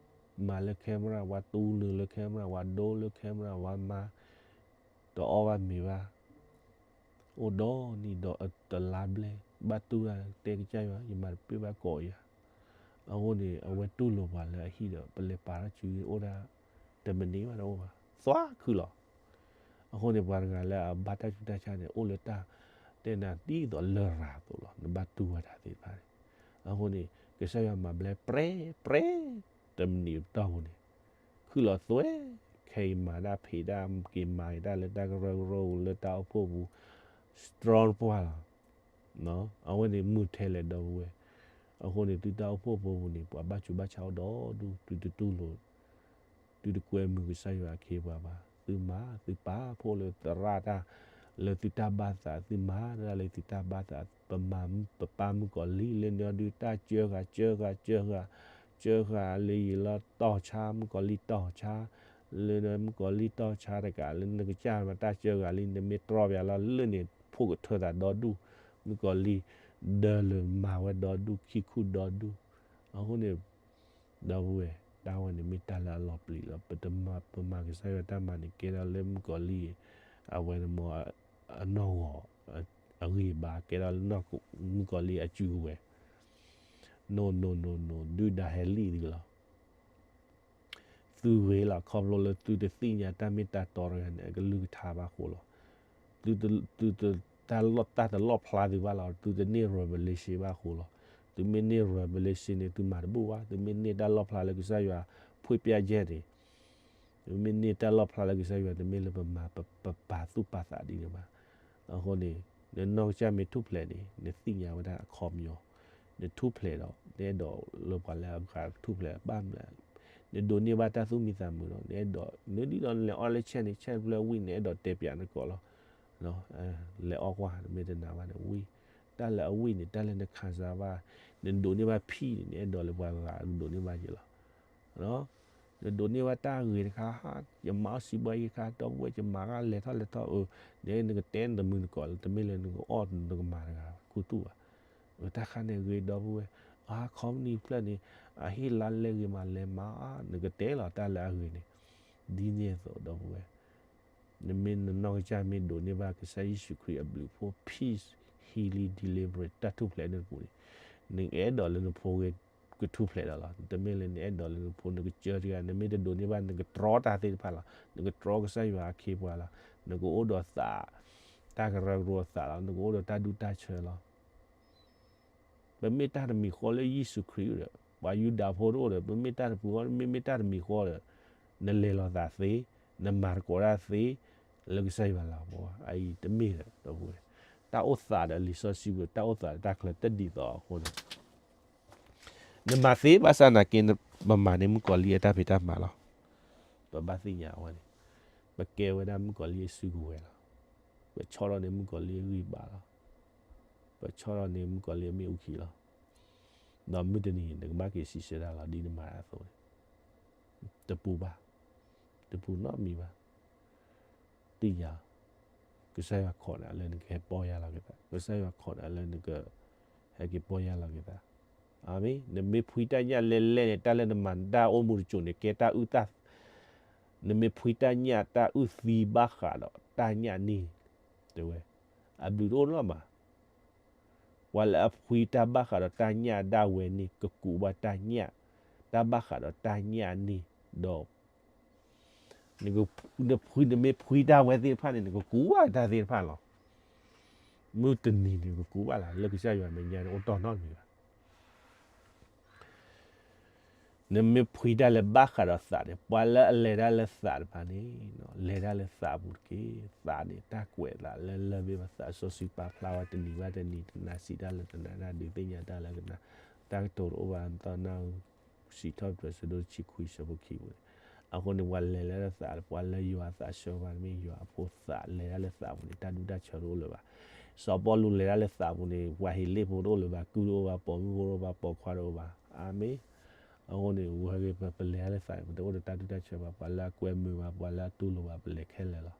မၤလၢ camera ဝဲတူၢ်နုာ်လၢ camera ဝဲဒိလၢ camera ဝဲမၤ, တအီၣ်ဘၣ်မ့ၤဘၣ် အိၣ်ဒီနံၤဒီတလါဘျဲၣ်, ဘၣ်တူၢ်တၢ်တဲကစၢ်ယွၤ, ယမၤတပ့ၢ်ဘၣ်ကိးယၤ, အဃိန့ၣ် အဝဲတူၢ်လိာ်ပှၤလၢအဟံၣ်ဒီး ပလဲၤပာ်ထီၣ်စုအိၣ်ဒၣ်, တမံးနံးဘၣ်တအိၣ်ဘၣ်, သွါခုလီၤ. အဃိန့ၣ် ပှၤတဂၤလၢအဘၣ်တၢ်ဆူးတၢ်ဆါန့ၣ် အိၣ်လၢတၢ်, တဲနၤဒ်သိးလရာ်အသိးလီၤ, နဘၣ်တူၢ်ဝဲတၢ်သ့ၣ်တဖၣ်န့ၣ်, အဃိန့ၣ် ကစၢ်ယွၤမၤဘျဲၣ်ပြဲ, ပြဲ, တမံးနံးပတီၢ်ပူၤန့ၣ်, ခုၣ်လီၤသွဲ, ခဲအံၤမၤတၢ်ဖံးတၢ်က့ၤမၤက့ၤတၢ်လၢတၢ်ကရၢကရိလၢတၢ်အိၣ်ဖှိၣ်ပူၤ, strong ပှၢ်လီၤ. အဝဲန့ၣ်မုာ်ထဲလဲၣ်ဒီပုၢ်ဝဲၢ်, အဃိန့ၣ် သုတၢ်အိၣ်ဖှိၣ်ဖိပူၤန့ၣ် ပှၤဘၣ်ဆူးဘၣ်ဆါအိၣ်ဒီဒူၣ်, သုတတူၢ်လိာ်, သုတကွဲမုာ်ကစၢ်ယွၤအခ့အပှၤဘၣ်, သုမၤ သုပာ်ဖှိၣ်လၢသရၣ်တၢ် လၢသုတၢ်ဘၣ်သး သုမၤတၢ်လၢသုတၢ်ဘၣ်သး ပမၤ ပပၢ်မုၣ်ကီၤလံၢ်လၢန့ၣ်အီၤဒုး တၢ်စၢဃာ် စၢဃာ် စၢဃာ် စၢဃာ်လၢယံာ်လီၤတီၢ်ဆါ မုၣ်ကီၤလံၢ်တီၢ်ဆါ လၢမုၣ်ကီၤလံၢ်တီၢ်ဆါတကး လၢနကစၢ်မၤတၢ်စၢဃာ်လံ နမ့ၢ်တြီပယၤလီၤ လၢန့ၣ် ဖိကထၢသးဒီဒူၣ် မုၣ်ကီၤလံၢ် ဒၢလၢမၤဝဲဒီဒူၣ် ခံခူၣ်ဒီဒူၣ် အဃိန့ၣ် ဒီပုၢ်ဝဲၢ် တၢ်ဝဲန့ၣ်မ့ၢ်တၢ်လၢအလီၤပျံၤလီၤ. ပတမၤ ပမၤကစၢ်ယွၤတၢ်မၤန့ၣ် ကဲထီၣ်လၢမုၣ်ကီၤလံၢ် အဝဲန့ၣ်မ့ၢ် အနီၢ်ဂီၤ အဂံၢ်ဘါ ကဲထီၣ်လၢနီၢ် မုၣ်ကီၤလံၢ်အစုကဝဲၤ no no no no ဒုၣ်ဒါဟဲလံၣ်သုလီၤ. သုဂ့ၤလီၤ ခီဖျိလၢသုတသ့ၣ်ညါတၢ်မ့ၢ်တၢ်တီတဂၤန့ၣ် အကလုၢ်ကထါဘၣ်ဃိလီၤ. သုတ သုတ တၢ်လီၢ် တၢ်တလီၣ်ဖျါသုဘၣ်လီၤ. သုတန့ၢ် revelation ဘၣ်ဃိလီၤ. သုမ့ၢ်န့ၢ် revelation န့ၣ် သုမၤတဘူၣ်ဘၣ်. သုမ့ၢ်န့ၢ်တၢ်လီၣ်ဖျါလၢကစၢ်ယွၤ ဖှ့ၣ်ပျၢ်ယဲၢ်န့ၣ် သုမ့ၢ်န့ၢ်တၢ်လီၣ်ဖျါလၢကစၢ်ယွၤ တမ့ၢ်လၢပမၤ ပ ပပာ်သူၣ်ပာ်သးဒ်န့ၣ်ဘၣ်. အဃိန့ၣ် နနီၢ်ကစၢ်မ့ၢ်ထူၣ်ဖျဲးန့ၣ် နသ့ၣ်ညါဝဲဒၣ်အခီပညီ, နထူၣ်ဖျဲးဒီး နအဲၣ်ဒိးလၢပှၤလၢအဂၤထူၣ်ဖျဲးဘၣ်မနုၤ, နဒိးန့ၢ်ဘၣ်တၢ်သူၣ်မံသးမုာ်ဒီး နအဲၣ်ဒိး နဒ်သိးနလဲၤအီၣ်လၢ church န့ၣ် church ဖျၢၣ်ဝံၣ် နအဲၣ်ဒိးတဲပၠးနကိးလီၤ. လဲၤအီၣ်ကွၢ် နမ့ၢ်တနာ်ဘၣ်န့ၣ် ဝံၣ်, တၢ်လၢအဝံၣ်န့ၣ် တၢ်လၢနခးစါဘၣ်, နဒိးန့ၢ်ဘၣ် peace န့ၣ် နအဲၣ်ဒိးလၢပှၤဂၤဒိးန့ၢ်ဘၣ်ယဲလီၤ. နဒိးန့ၢ်ဘၣ်တၢ်ဂ့ၤတခါ ယမၤအီၣ်စံးဘှီယဲခါ ဒီပုၢ်ဝဲၢ် ယမၤဂၤလဲၤထီၣ်လဲၤထီၣ် အၢ နကတဲနတမုာ်နကိးလၢ တမ့ၢ်လၢနကအီၣ်နကမၤတဂၤ ခူသူၣ်ဘၣ်. တၢ်ခါန့ၣ်ဂ့ၤဒီပုၢ်ဝဲၢ်, အါ company ဖျၢၣ်န့ၣ် အဟ့ၣ်လါလဲဂ့ၤမး လဲၤမၤ နကတဲလီၤတၢ်လၢအဂ့ၤန့ၣ်, ဒ်န့ၣ်အသိးဒီပုၢ်ဝဲၢ် နမ့ၢ်နနီၢ်ကစၢ်မ့ၢ်ဒိးန့ၢ်ဘၣ်ကစၢ်ယ့ၣ်ၡူးခရံာ်အဘျုးအဖှိၣ် peace, healing, deliverance တၢ်ထူၣ်ဖျဲးန့ၣ်တပူၤန့ၣ်, နအဲၣ်ဒိးလၢနဖိဂ့ၤကထူၣ်ဖျဲးဒီးလီၤ. တမ့ၢ်လၢနအဲၣ်ဒိးလၢနဖိနကစၢတဂၤ နမ့ၢ်တဒိးန့ၢ်ဘၣ် နကတြီတၢ်သ့ၣ်တဖၣ်လီၤ. နကတြီကစၢ်ယွၤအခ့အပှၤလီၤ. နကအိၣ်ဒီးသး တၢ်ကရၢကရိအသးလီၤ. နကအိၣ်ဒီးတၢ်ဒူၣ်တၢ်ဆၢလီၤ. ပမ့ၢ်တၢ်တမံၤဃီလၢယ့ၣ်ၡူးခရံာ်ဒီး ပှၤယူဒၤဖိတအိၣ်ဒီး ပမ့ၢ်တၢ်တပူၤဃီ မ့မ့ၢ်တၢ်တမံၤဃီဒီး နလဲၤလီၤသးသ့, နမၤသကိးတၢ်သ့, လၢကစၢ်ယွၤလၤကပီၤဘၣ်. အအံၤတမ့ၢ်ဒီး ဒီပုၢ်ဝဲၢ်, တၢ်အိၣ်သးဒီးလံာ်စီဆှံပူၤ တၢ်အိၣ်သးဒီးတၢ်ချၢတဒ်သိးအဃိန့ၣ် နမၤသ့ဘၣ်ဆၣ်နာ်က့ ပမၤန့ၢ်မုၣ်ကီၤလံၢ်အတၢ်ဖံးတၢ်မၤလီၤ. ပဘၣ်သ့ၣ်ညါအဝဲန့ၣ် ပကဲဝဲဒၣ်မုၣ်ကီၤလံၢ်အစုကဝဲၤလီၤ. ပဆီၣ်ထွဲန့ၢ်မုၣ်ကီၤလံၢ်အဂံၢ်ဘါလီၤ. ပဆီၣ်ထွဲန့ၢ်မုၣ်ကီၤလံၢ်အမ့ၣ်အူခံလီၤ. ဒီးမုၢ်တနံၤန့ၣ် နကဘၣ်က့ၤစံးဆၢတၢ်လီၤ ဒ်နမၤအသိးန့ၣ် တပူၤဘၣ်, တပူၤနီတမံၤဘၣ်. သ့ၣ်ညါ ကစၢ်ယွၤခိးနၤလၢနကဟဲပီၢ်ယၢ်လီၤက့ၤသး, ကစၢ်ယွၤခိးနၤလၢနက ဟဲက့ၤပီၢ်ယၢ်လီၤက့ၤသး. အၤမ့ၣ်. နမ့ၢ်ဖှံတၢ်ညၣ်လဲလဲၣ်န့ၣ် တၢ်လၢနမၤတၢ်အိၣ်မူတစိၤန့ၣ် ကဲတၢ်အုၣ်သး, နမ့ၢ်ဖှံတၢ်ညၣ်တၢ်အုၣ်သံဘၣ်ဃးဒီးတၢ်ညၣ်န့ၣ်, တဲဝဲ, အဘျုးတအိၣ်နီတမံၤ. ပှၤလၢအဖှံတၢ်ဘၣ်ဃးဒီးတၢ်ညၣ်ဒၣ်ဝဲန့ၣ် ကကူးဘၣ်တၢ်ညၣ်, တၢ်ဘၣ်ဃးဒီးတၢ်ညၣ်န့ၣ်ဒီး နက နဖှံ နမ့ၢ်ဖှံတၢ်ဝဲသ့ၣ်တဖၣ်န့ၣ် နကကူးဘၣ်တၢ်သ့ၣ်တဖၣ်လီၤ. မုၢ်တနံၤန့ၣ် နကကူးဘၣ်လီၤ. လၢကစၢ်ယွၤမဲာ်ညါန့ၣ် အိၣ်တီၢ်နီတမံၤဘၣ်. နမ့ၢ်ဖှံတၢ်လၢဘၣ်ဃးဒီးသးန့ၣ် ပှၤလၢအလဲၤတၢ်လၢသးတဖၣ်န့ၣ် လဲၤတၢ်လၢသးပူၤတက့ၢ်. သးန့ၣ် တၢ်ကွဲးသးလၢလၢၢ်ဘ့ၣ်ဘၣ် သးစီဆှံပာ်ဖျါဝဲတနံၤဘၣ်တနံၤ တနၤစံးတၢ်လၢတနၤ တၢ်ဒုးသ့ၣ်ညါတၢ်လၢကနၤ တၢ်ကတိၤတအိၣ်ဘၣ် သီနၢ်ဟူ စံးထီၣ်ပတြၢၤ ဆၢဒိၣ်တဆံခွံ ဆၢဖိခံပူၤန့ၣ်. အဃိန့ၣ် ပှၤလဲၤလၢသး ပှၤလၢယွၤအသးဆၢပှၤ မ့ၢ်ယွၤအဖိသးလဲၤတၢ်လၢသးပူၤန့ၣ် တၢ်ဒူၣ်တၢ်ဆၢတအိၣ်လၢၤဘၣ်. စီၤပီလူးလဲၤတၢ်လၢသးပူၤန့ၣ် ပှၤဟ့းလ့ၣ်ဖိတအိၣ်လၢၤဘၣ်, ကုၢ်တအိၣ်ဘၣ်, ပိာ်မုၣ်ဖိတအိၣ်ဘၣ်, ပိာ်ခွါတအိၣ်ဘၣ်. အၤမ့ၣ်. အဃိန့ၣ် ဝဲဂ့ၤ ပ ပလဲၤတၢ်လၢသးန့ၣ် ပတအိၣ်ဒီးတၢ်ဒူၣ်တၢ်ဆၢဘၣ်, ပှၤလၢအကွဲမုာ်ဘၣ်, ပှၤလၢအတူၢ်လိာ်ဘၣ် ပလဲၤခဲလၢာ်လီၤ.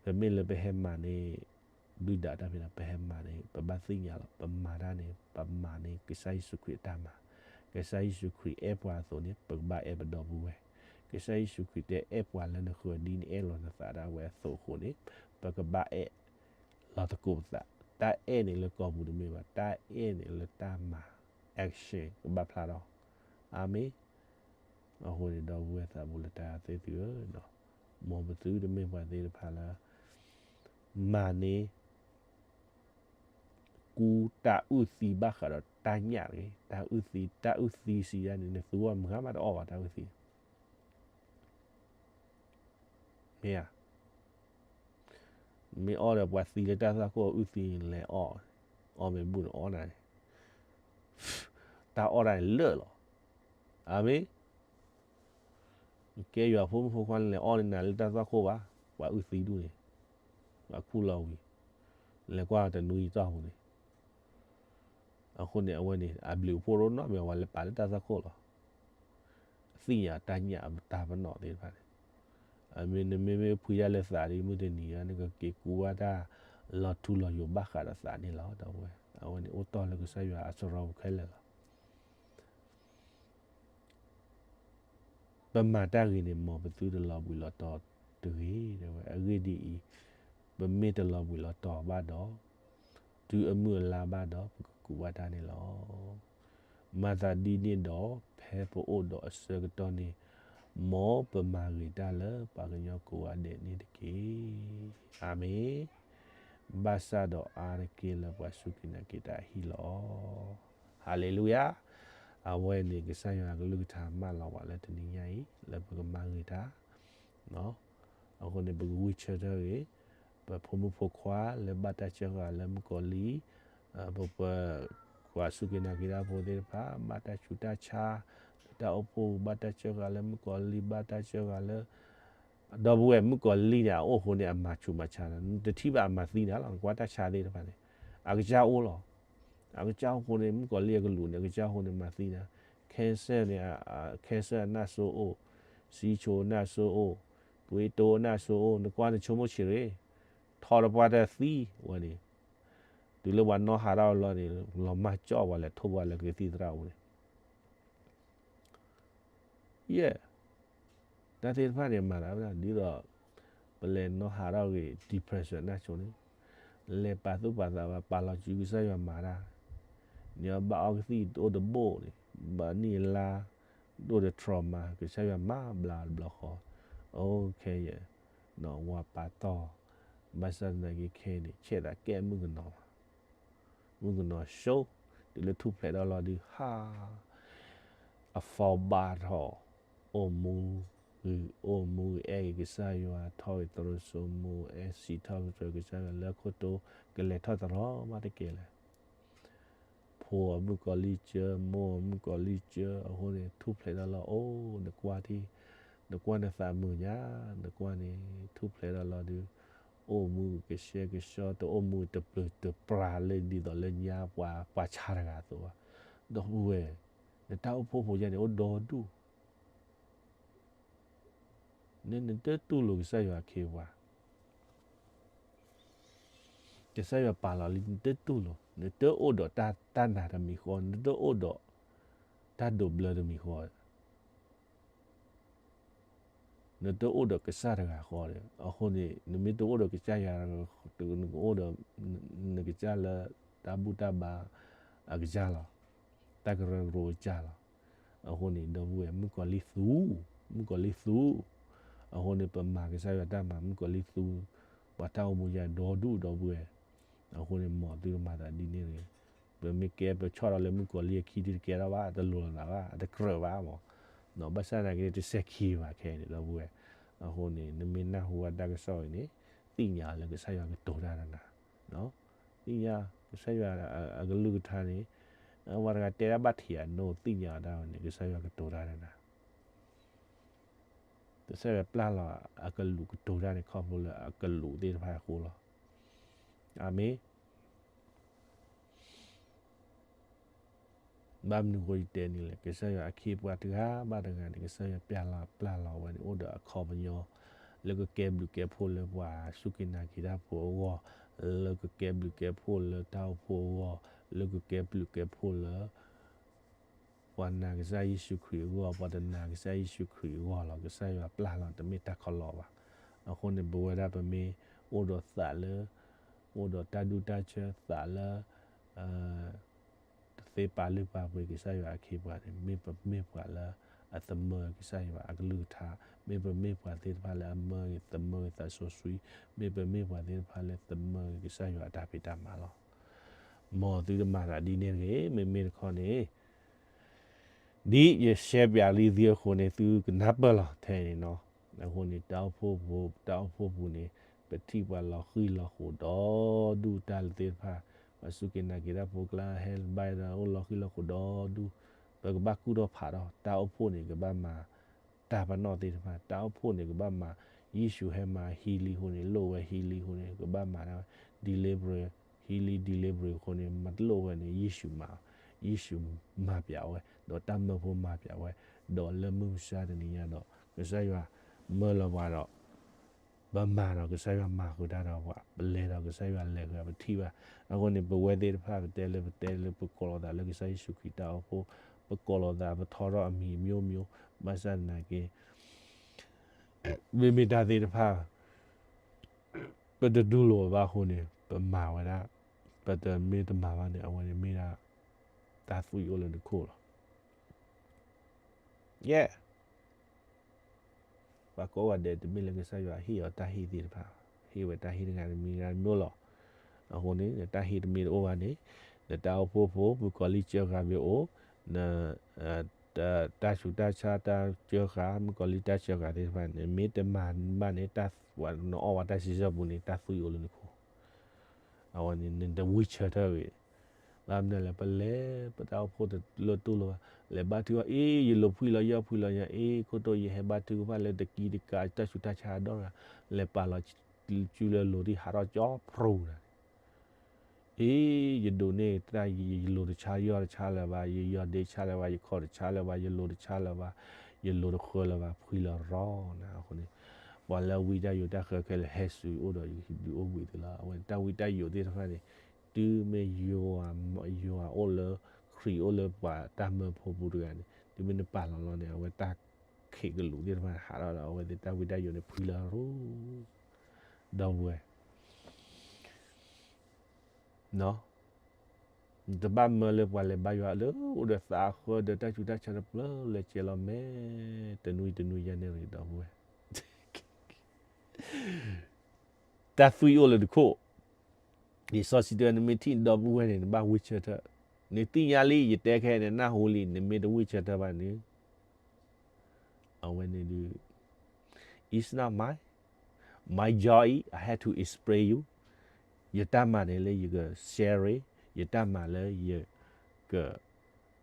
ပမ့ၢ်လၢပဟဲမၤန့ၢ် ဒုၣ်ဒါတၢ်ဖံးတၢ် ပဟဲမၤန့ၣ် ပဘၣ်သ့ၣ်ညါလီၤ. ပမၤတၢ်န့ၣ် ပမၤန့ၢ်ကစၢ်ယ့ၣ်ၡူးခရံာ်အတၢ်မၤ, ကစၢ်ယ့ၣ်ၡူးခရံာ်အဲၣ်ပှၤအသိးန့ၣ် ပကဘၣ်အဲၣ်ပဒီပုၢ်ဝဲၢ်, ကစၢ်ယ့ၣ်ၡူးခရံာ်တဲအဲၣ်ပှၤလၢနဃၢၤဒ်နအဲၣ်လီၤနသးဒၣ်ဝဲအသိးအဃိန့ၣ် ပကဘၣ်အဲၣ်လီၤသကိးပသး. တၢ်အဲၣ်န့ၣ်လၢကိာ်ပူၤတမ့ၢ်ဘၣ်, တၢ်အဲၣ်န့ၣ်လၢတၢ်မၤ action ကဘၣ်ဖျါထီၣ်. အၤမ့ၣ်. အဃိန့ၣ် ဒီပုၢ်ဝဲၢ်သးဘိလၢတၢ်သ့ၣ်သုဧၢ, မ်ပသုတမ့ၢ်ပှၤသ့ၣ်တဖၣ်လၢ မၤန့ၢ် ကူတၢ်အုၣ်သံဘၣ်ဃးဒီးတၢ်ညၣ်တဂ့ၤ. တၢ်အုၣ်သံ တၢ်အုၣ်သံစံးဒၣ်န့ၣ် နသူဝဲမုၢ်ဂၤမးတအီၣ်ဘၣ်တၢ်အုၣ်သံ မ့ၢ်ဧါ. မ့ၢ်အီၣ်ဒီးပှၤသံလၢတၢ်သွၣ်ခိၣ်အုၣ်သံန့ၣ် လဲၤအီၣ်, အီၣ်မ့ၢ်ဘူၣ်န့ၣ်အီၣ်နၤန့ၣ်, တၢ်အီၣ်တၢ်န့ၣ်လၢာ်လီၤ. အၤမ့ၣ်. ကဲယွၤဖိမုၣ်ဖိခွါန့ၣ် လဲၤအီၣ်န့ၢ်နၤလၢတၢ်သွၣ်ခိၣ်ဘၣ်, ပှၤအုၣ်သံဒူၣ်န့ၣ်, ပှၤခူၣ်လီၤဝံၤ, လဲၤကွၢ်တနွံတီၢ်ပူၤန့ၣ်, အဃိန့ၣ် အဝဲန့ၣ် အဘျုးအဖှိၣ်ဒိၣ်နီၢ်မ့ၢ် ပှၤလဲၤပာ်လၢတၢ်သွၣ်ခိၣ်လီၤ. အသ့ၣ်ညါတၢ်ညၣ်အတၢ်ပနီၣ်သ့ၣ်တဖၣ်န့ၣ်, အမ့ၢ်နမ့မ့ၢ်ဖှံတၢ်လၢသးဒီး မုၢ်တနံၤအံၤ နကက့ၤကူးဘၣ်တၢ်လီၤထူလီၤယိာ်ဘၣ်ဃးဒီးသးန့ၣ်လီၤ. ဒီပုၢ်ဝဲၢ်, အဝဲန့ၣ်အိၣ်တီၢ်လၢကစၢ်ယွၤအစရီပူၤခဲလၢာ်လီၤ. ပမၤတၢ်ဂ့ၤန့ၣ် မ်ပသုတလီၤဘှံးလီၤတီၤတဂ့ၤ, တဲဝဲ. အဂ့ၢ်ဒ်အံၤ, ပမ့ၢ်တလီၤဘှံးလီၤတီၤဘၣ်ဒီး, တုၤအမုၢ်အလါဘၣ်ဒီး ပကကူးဘၣ်တၢ်န့ၣ်လီၤ. မၤသးဒ်န့ၣ်ဒီး, ဖဲပအိၣ်ဒီးအဆၢကတီၢ်န့ၣ်, မ်ပမၤဂ့ၤတၢ်လၢပှၤကညီကိးဂၤဒဲးန့ၣ်တက့ၢ်. အၤမ့ၣ်. ဘၣ်ဆၣ်ဒီးအါတက့ၢ်လၢပှၤစူၢ်က့ၤနာ်က့ၤတၢ်အဟံၣ်လီၤ. ဟါလ့လူယၤ. အဝဲန့ၣ် ကစၢ်ယွၤအကလုၢ်ကထါမၢလီၤပှၤလၢတနံၤညါအံၤ လၢပကမၤဂ့ၤတၢ်, အဃိန့ၣ် ပကဝံဆၢထၢၣ်ဂ့ၤ, ပဖိမုၣ်ဖိခွါလၢဘၣ်တၢ်စၢဃာ်လၢမုၣ်ကီၤလံၢ်, ပ, ပ, ပှၤစူၢ်က့ၤနာ်က့ၤတၢ်ဖိသ့ၣ်တဖၣ် ဘၣ်တၢ်ဆူးတၢ်ဆါ, တၢ်အိၣ်ဖှိၣ်ပူၤ ဘၣ်တၢ်စၢဃာ်လၢမုၣ်ကီၤလံၢ် ဘၣ်တၢ်စၢဃာ်လၢ ဒီပုၢ်ဝဲၢ် မုၣ်ကီၤလံၢ်န့ၣ် အအိၣ်အဃိန့ၣ် အမၤဆူးမၤဆါ, နတထံၣ်ဘၣ်အမၤသံနၤလီၤ. နကွၢ်တၢ်ဆါသ့ၣ်တဖၣ်န့ၣ် အကစၢ်အိၣ်လီၤ. အကစၢ်အိၣ်အဃိန့ၣ် မုၣ်ကီၤလံၢ်အကလူးန့ၣ် အကစၢ်အိၣ်အဃိန့ၣ် မၤသံနၤ. cancer န့ၣ်, cancer အနၢ်စိအိၣ်, စံဆိအနၢ်စိအိၣ်, သွေးတိုးအနၢ်စိအိၣ်, နကွၢ်နဆိကမိၣ်ဆံးရ့ၣ်, ထီၣ်ဒီးပှၤတသံဝဲန့ၣ်, တုၤလၢပှၤနီၢ်ဟးထီၣ်လီၤန့ၣ် လီၤမၢ်ကၠီၣ်ပှၤလဲၤထိၣ်ပှၤလၢကသံၣ်သရၣ်အိၣ်န့ၣ် ယဲၢ်, တၢ်သ့ၣ်တဖၣ်န့ၣ် မၤသးဒ်သိး ပလဲၤနီၢ်ဟးထီၣ်ဂ့ၤ depression နၢ်ဆိန့ၣ်, လဲၤပာ်သူၣ်ပာ်သးဘၣ် ပာ်လီၤစုကစၢ်ယွၤမၤတၢ်, န့ၣ်ဘၣ်အီကသံၣ်တအိၣ်တဘိန့ၣ်, ဘၣ်နံၣ်အလါ တအိၣ်တ trauma ကစၢ်ယွၤမၤဘျါတဘျီဃီ, အိၣ်ခဲယဲၢ်, ဝၤပာ်တီၢ်, ဘၣ်ဆၣ်သနာ်က့ခဲအံၤန့ၣ် ဆဲးသးကဲမုၣ်ကနီၤ မုၣ်ကနီၤဆိ, တုၤလၢထူၣ်ဖျဲးထီၣ်လီၤဒုး ဟါ, အ fall back ထီၣ်, အိၣ်မူ, အိၣ်မူဂ့ၤ အဲၣ်ဂ့ၤကစၢ်ယွၤ ထီၣ်ဂ့ၤသရိာ်စိမိၤ အဲၣ်စံးထီၣ်ပတြၢၤကစၢ်ယွၤလၢခိၣ်တိ, ကလဲၤထီၣ်သရိာ်မးတကဲလဲၣ်. ဖိအမုၣ်ကီၤလံၢ်စၢ, မိၢ်အမုၣ်ကီၤလံၢ်စၢ, အဃိန့ၣ် ထူၣ်ဖျဲးထီၣ်လီၤ အိၣ်, နကွၢ်ထံ, နကွၢ်နသးမုာ်ညါ, နကွၢ်န့ၣ် ထူၣ်ဖျဲးထီၣ်လီၤဒုး, အိၣ်မူကဆှဲကဆှီ တအိၣ်မူတပျုၤတပြၤလၢဒ်သိးလၢညါပှၤ ပှၤဆါတဂၤအသိးဘၣ်. ဒီပုၢ်ဝဲၢ်, နတၢ်အိၣ်ဖှိၣ်ဖိယါန့ၣ် အိၣ်ဒီဒူၣ် န, နတတူၢ်လိာ်ကစၢ်ယွၤအခ့အပှၤ, ကစၢ်ယွၤပာ်လီၤလံ နတတူၢ်လိာ်, နတအိၣ်ဒီးတၢ်နာ်တမံၤဃီ, နတအိၣ်ဒီးတၢ်ဒိးဘျၢတမံၤဃီ, နတအိၣ်ဒီးကစၢ်တဂၤဃီဒီး အဃိန့ၣ် နမ့ၢ်တအိၣ်ဒီးကစၢ်ယွၤ, နကအိၣ်ဒီး နကစၢ်လၢတၢ်ဘူၣ်တၢ်ဘါအကစၢ်လီၤ. တၢ်ကရၢကရိအကစၢ်လီၤ. အဃိန့ၣ် ဒီပုၢ်ဝဲၢ် မုၣ်ကီၤလံၢ်သူ, မုၣ်ကီၤလံၢ်သူ, အဃိန့ၣ် ပမၤကစၢ်ယွၤတၢ်မၤ မုၣ်ကီၤလံၢ်သူ, ပှၤတၢ်အိၣ်မူယါဒီဒူၣ် ဒီပုၢ်ဝဲၢ်, အဃိန့ၣ် မ်သုတမၤသးဒ်န့ၣ်တဂ့ၤ. ပမ့ၢ်ကဲပဆီၣ်ဒီးလၢမုၣ်ကီၤလံၢ်အခံဒုးတကဲထီၣ်ဘၣ်, တလိၤလိာ်သးဘၣ်, အတကြၢးဘၣ်မး, ဘၣ်ဆၣ်သနာ်က့ တစဲးခံဘၣ်ခဲအံၤန့ၣ် ဒီပုၢ်ဝဲၢ်, အဃိန့ၣ် နမ့ၢ်နၢ်ဟူဘၣ်တၢ်ကစီၣ်အံၤန့ၣ် သ့ၣ်ညါလၢကစၢ်ယွၤကတိၤတၢ်ဒီးနၤ သ့ၣ်ညါ ကစၢ်ယွၤအကလုၢ်ကထါန့ၣ် ပှၤတဂၤတဲဒၣ်ဘၣ်ထံးအနိ သ့ၣ်ညါအီၤဒၣ်ဝဲန့ၣ် ကစၢ်ယွၤကတိၤတၢ်ဒီးနၤ, ကစၢ်ယွၤပျၢ်လီၤအကလူးကတိၤတၢ်န့ၣ် ခီဖျိလၢအကလူးသ့ၣ်တဖၣ်အဃိလီၤ. အၤမ့ၣ်. ဘၣ်မနုၤအဃိယတဲန့ၣ်လဲၣ်, ကစၢ်ယွၤအခ့အပှၤတဂၤဘၣ်တဂၤန့ၣ် ကစၢ်ယွၤပျၢ်လီၤပျၢ်လီၤဝဲန့ၣ် အိၣ်ဒီးအခီပညီ လၢကကဲဘျုးကဲဖှိၣ်လၢပှၤစူၢ်က့ၤနာ်က့ၤတၢ်ဖိအဂီၢ်, လၢကကဲဘျုးကဲဖှိၣ်လၢတၢ်အိၣ်ဖှိၣ်အဂီၢ်, လၢကကဲဘျုးကဲဖှိၣ်လၢ ပှၤနာ်ကစၢ်ယ့ၣ်ၡူးခရံာ်အဂီၢ်, ပှၤတနာ်ကစၢ်ယ့ၣ်ၡူးခရံာ်အဂီၢ်လီၤ. ကစၢ်ယွၤပျၢ်လီၤ တမ့ၢ်တၢ်ခီလီဘၣ်. အဃိန့ၣ် ပဝဲဒၣ်ပမ့ၢ်အိၣ်ဒီးသးလၢ အိၣ်ဒီးတၢ်ဒူၣ်တၢ်ဆၢသးလၢ တသ့ပာ်လုၢ်ပာ်ပှ့ၤကစၢ်ယွၤအခ့အပှၤန့ၣ် မ့ၢ်ပမ့ၢ်ပှၤလၢအသမၢကစၢ်ယွၤအကလုၢ်ကထါ, မ့ၢ်ပမ့ၢ်ပှၤသ့ၣ်တဖၣ်လၢအမၢဂ့ၤသမၢဂ့ၤသးစီဆှံ, မ့ၢ်ပမ့ၢ်ပှၤသ့ၣ်တဖၣ်လၢသမၢဂ့ၤကစၢ်ယွၤအတၢ်ဖံးတၢ်မၤလီၤ. မ်သုတမၤသးဒ်န့ၣ်တဂ့ၤ. မ့မ့ၢ်တခီန့ၣ် ဒ်ယရှဲပၠးလံသုအဃိန့ၣ် သုကနၢ်ပၢၢ်လီၤထဲန့ၣ်နီၤ. အဃိန့ၣ် တၢ်အိၣ်ဖှိၣ်ပူၤ, တၢ်အိၣ်ဖှိၣ်ပူၤန့ၣ် ပထံၣ်ပှၤလီၤဃံၤလီၤဃိးဒီဒူၣ်တၢ်လၢသ့ၣ်တဖၣ်, ပှၤစူၢ်က့ၤနာ်က့ၤတၢ်ဖိကျါဟဲဘၣ်ဒီး အိၣ်လီၤဃံၤလီၤဃိးဒီဒူၣ်, ပကဘၣ်ကူၣ်ထီၣ်ဖးထီၣ်, တၢ်အိၣ်ဖှိၣ်န့ၣ် ကဘၣ်မၤတၢ် တၢ်ပနီၣ်သ့ၣ်တဖၣ် တၢ်အိၣ်ဖှိၣ်န့ၣ် ကဘၣ်မၤ ယ့ၣ်ၡူးဟဲမၤ healing အဃိန့ၣ် လိၣ်ဝဲ healing အဃိန့ၣ် ကဘၣ်မၤဒၣ်ဝဲ deliver healing deliver အဃိန့ၣ် မၤတလိၣ်ဝဲန့ၣ် ယ့ၣ်ၡူးမၤ, ယ့ၣ်ၡူးမၤပၠးဝဲ ဒီးတၢ်မၢဖိမၤပၠးဝဲ, ဒီးလၢမုၢ်မဆါတနံၤညါဒီး ကစၢ်ယွၤမၢလီၤပှၤဒီး ပမၤဒီး ကစၢ်ယွၤမၤဃုာ်တၢ်ဒီးပှၤ, ပလဲၤဒီးကစၢ်ယွၤလဲၤဃုာ် ပထံၣ်ဘၣ်. အဃိန့ၣ် ပဝဲသ့ၣ်တဖၣ် ပတဲလၢ ပတဲလၢပကိးလီၤသးလၢကစၢ်ယ့ၣ်ၡူးခရံာ်တၢ်အိၣ်ဖှိၣ်, ပကိးလီၤသး ပထီထီၣ်အမံၤ မျိုးမျိုး, ဘၣ်ဆၣ်သနာ်က့ မ့မ့ၢ်တၢ်သ့ၣ်တဖၣ် ပတတူၢ်လိာ်ဘၣ်အဃိန့ၣ် ပမၤဝဲဒၣ်, ပတမ့ၢ်တမၤဘၣ်န့ၣ် အဝဲန့ၣ်မ့ၢ်ဒၣ် တၢ်သွံၣ်အိၣ်လၢနခိၣ်လီၤ. ယဲၢ် ပှၤကိးဂၤဒဲး တမ့ၢ်လၢကစၢ်ယွၤဟ့ၣ်အီၤတၢ်ဟ့ၣ်သ့ၣ်တဖၣ်, ဟ့ၣ်ဝဲတၢ်ဟ့ၣ်တဂၤတမံၤဂၤတမံၤလီၤ. အဃိန့ၣ် နတၢ်ဟ့ၣ်တမ့ၢ်တအိၣ်ဘၣ်န့ၣ် နတၢ်အိၣ်ဖှိၣ်ဖိ မုၣ်ကီၤလံၢ်စၢဃာ်မ့ၢ်အိၣ်, န တၢ်ဆူးတၢ်ဆါတၢ်စၢဃာ် မုၣ်ကီၤလံၢ်တၢ်စၢဃာ်သ့ၣ်တဖၣ်န့ၣ် မ့ၢ်တမၤဘၣ်န့ၣ် တၢ်နအီၣ်ဝဲတၢ်စံးဆၢပူၤန့ၣ် တၢ်သွံၣ်အိၣ်လၢနခိၣ် အဝဲန့ၣ် နတဝံဆၢထၢၣ်ဂ့ၤ, ဘၣ်မနုၤလဲၣ် ပလဲၤ ပတၢ်အိၣ်ဖှိၣ်တလၢတူၢ်လိာ်ဘၣ်, လဲၤဘါထုအီၤ အ့ ယလိၤဖှံလီၤယီၢ်ဖှံလီၤညါ အ့ ခိၣ်တိၢ်ယဟဲဘါထုကဖၣ်လၢတကံတကး တၢ်ဆူးတၢ်ဆါအဒီတဂၤ, လဲၤပာ်လီၤစုလၢလိၤဒ်ဟးထီၣ်ကၠီဖရူၤနၤ အ့ ယဒိးန့ၢ်တၢ် ယလိၤတဆါယီၢ်တဆါလၢၤဘၣ်, ယယီၢ်ဒ့တဆါလၢၤဘၣ်, ယခီၣ်တဆါလၢၤဘၣ်, ယလိၤတဆါလၢၤဘၣ်, ယလိၤတဃၢလၢၤဘၣ် ဖှံလီၤရီနၤအဃိန့ၣ်, ပှၤလၢအဝံတၢ်ယိးတၢ်ဃၢခဲလၢာ်ဟဲဆူယအိၣ်ဒီးယဒုးအိၣ်ဘှံးသုလီၤ. အဝဲတၢ်ဝံတၢ်ယိးသ့ၣ်တဖၣ်န့ၣ် တုၤမ့ၢ်ယွၤ ယွၤအိၣ်လၢ ခရံာ်အိၣ်လၢပှၤတၢ်မၢဖိပူၤတဂၤန့ၣ် တုၤမ့ၢ်နပာ်လီၤလီၤန့ၣ် အဝဲတၢ်ခံးကလူးသ့ၣ်တဖၣ်န့ၣ် ဟးထီၣ်ဒီး အဝဲသ့ၣ်တၢ်ဝံတၢ်ယိးန့ၣ် ဖှံလီၤရီ ဒီပုၢ်ဝဲၢ် နတဘၣ်မၢလၢပှၤလဲၤဘါယွၤလၢအိၣ်ဒီးသးအဃၢဒီးတၢ်ဆူးတၢ်ဆါတဖျၢၣ်လၢကဲလီၤမဲာ် တနွံတနွံယါန့ၣ်ရံၣ် ဒီပုၢ်ဝဲၢ် တၢ်သွံၣ်အိၣ်လၢနခိၣ်, လံာ်စီဆှံတဲဝဲ နမ့ၢ်ထံၣ်ဒီပုၢ်ဝဲၢ်န့ၣ် နဘၣ်ဝံဆၢထၢၣ်, နသ့ၣ်ညါလံ ယတဲခဲအံၤ နနၢ်ဟူလံ နမ့ၢ်တဝံဆၢထၢၣ်ဘၣ်န့ၣ် အဝဲန့ၣ်ဒုး It's not mine, my job is I have to explain you, ယတၢ်မၤန့ၣ်လၢယက share, ယတၢ်မၤလၢယက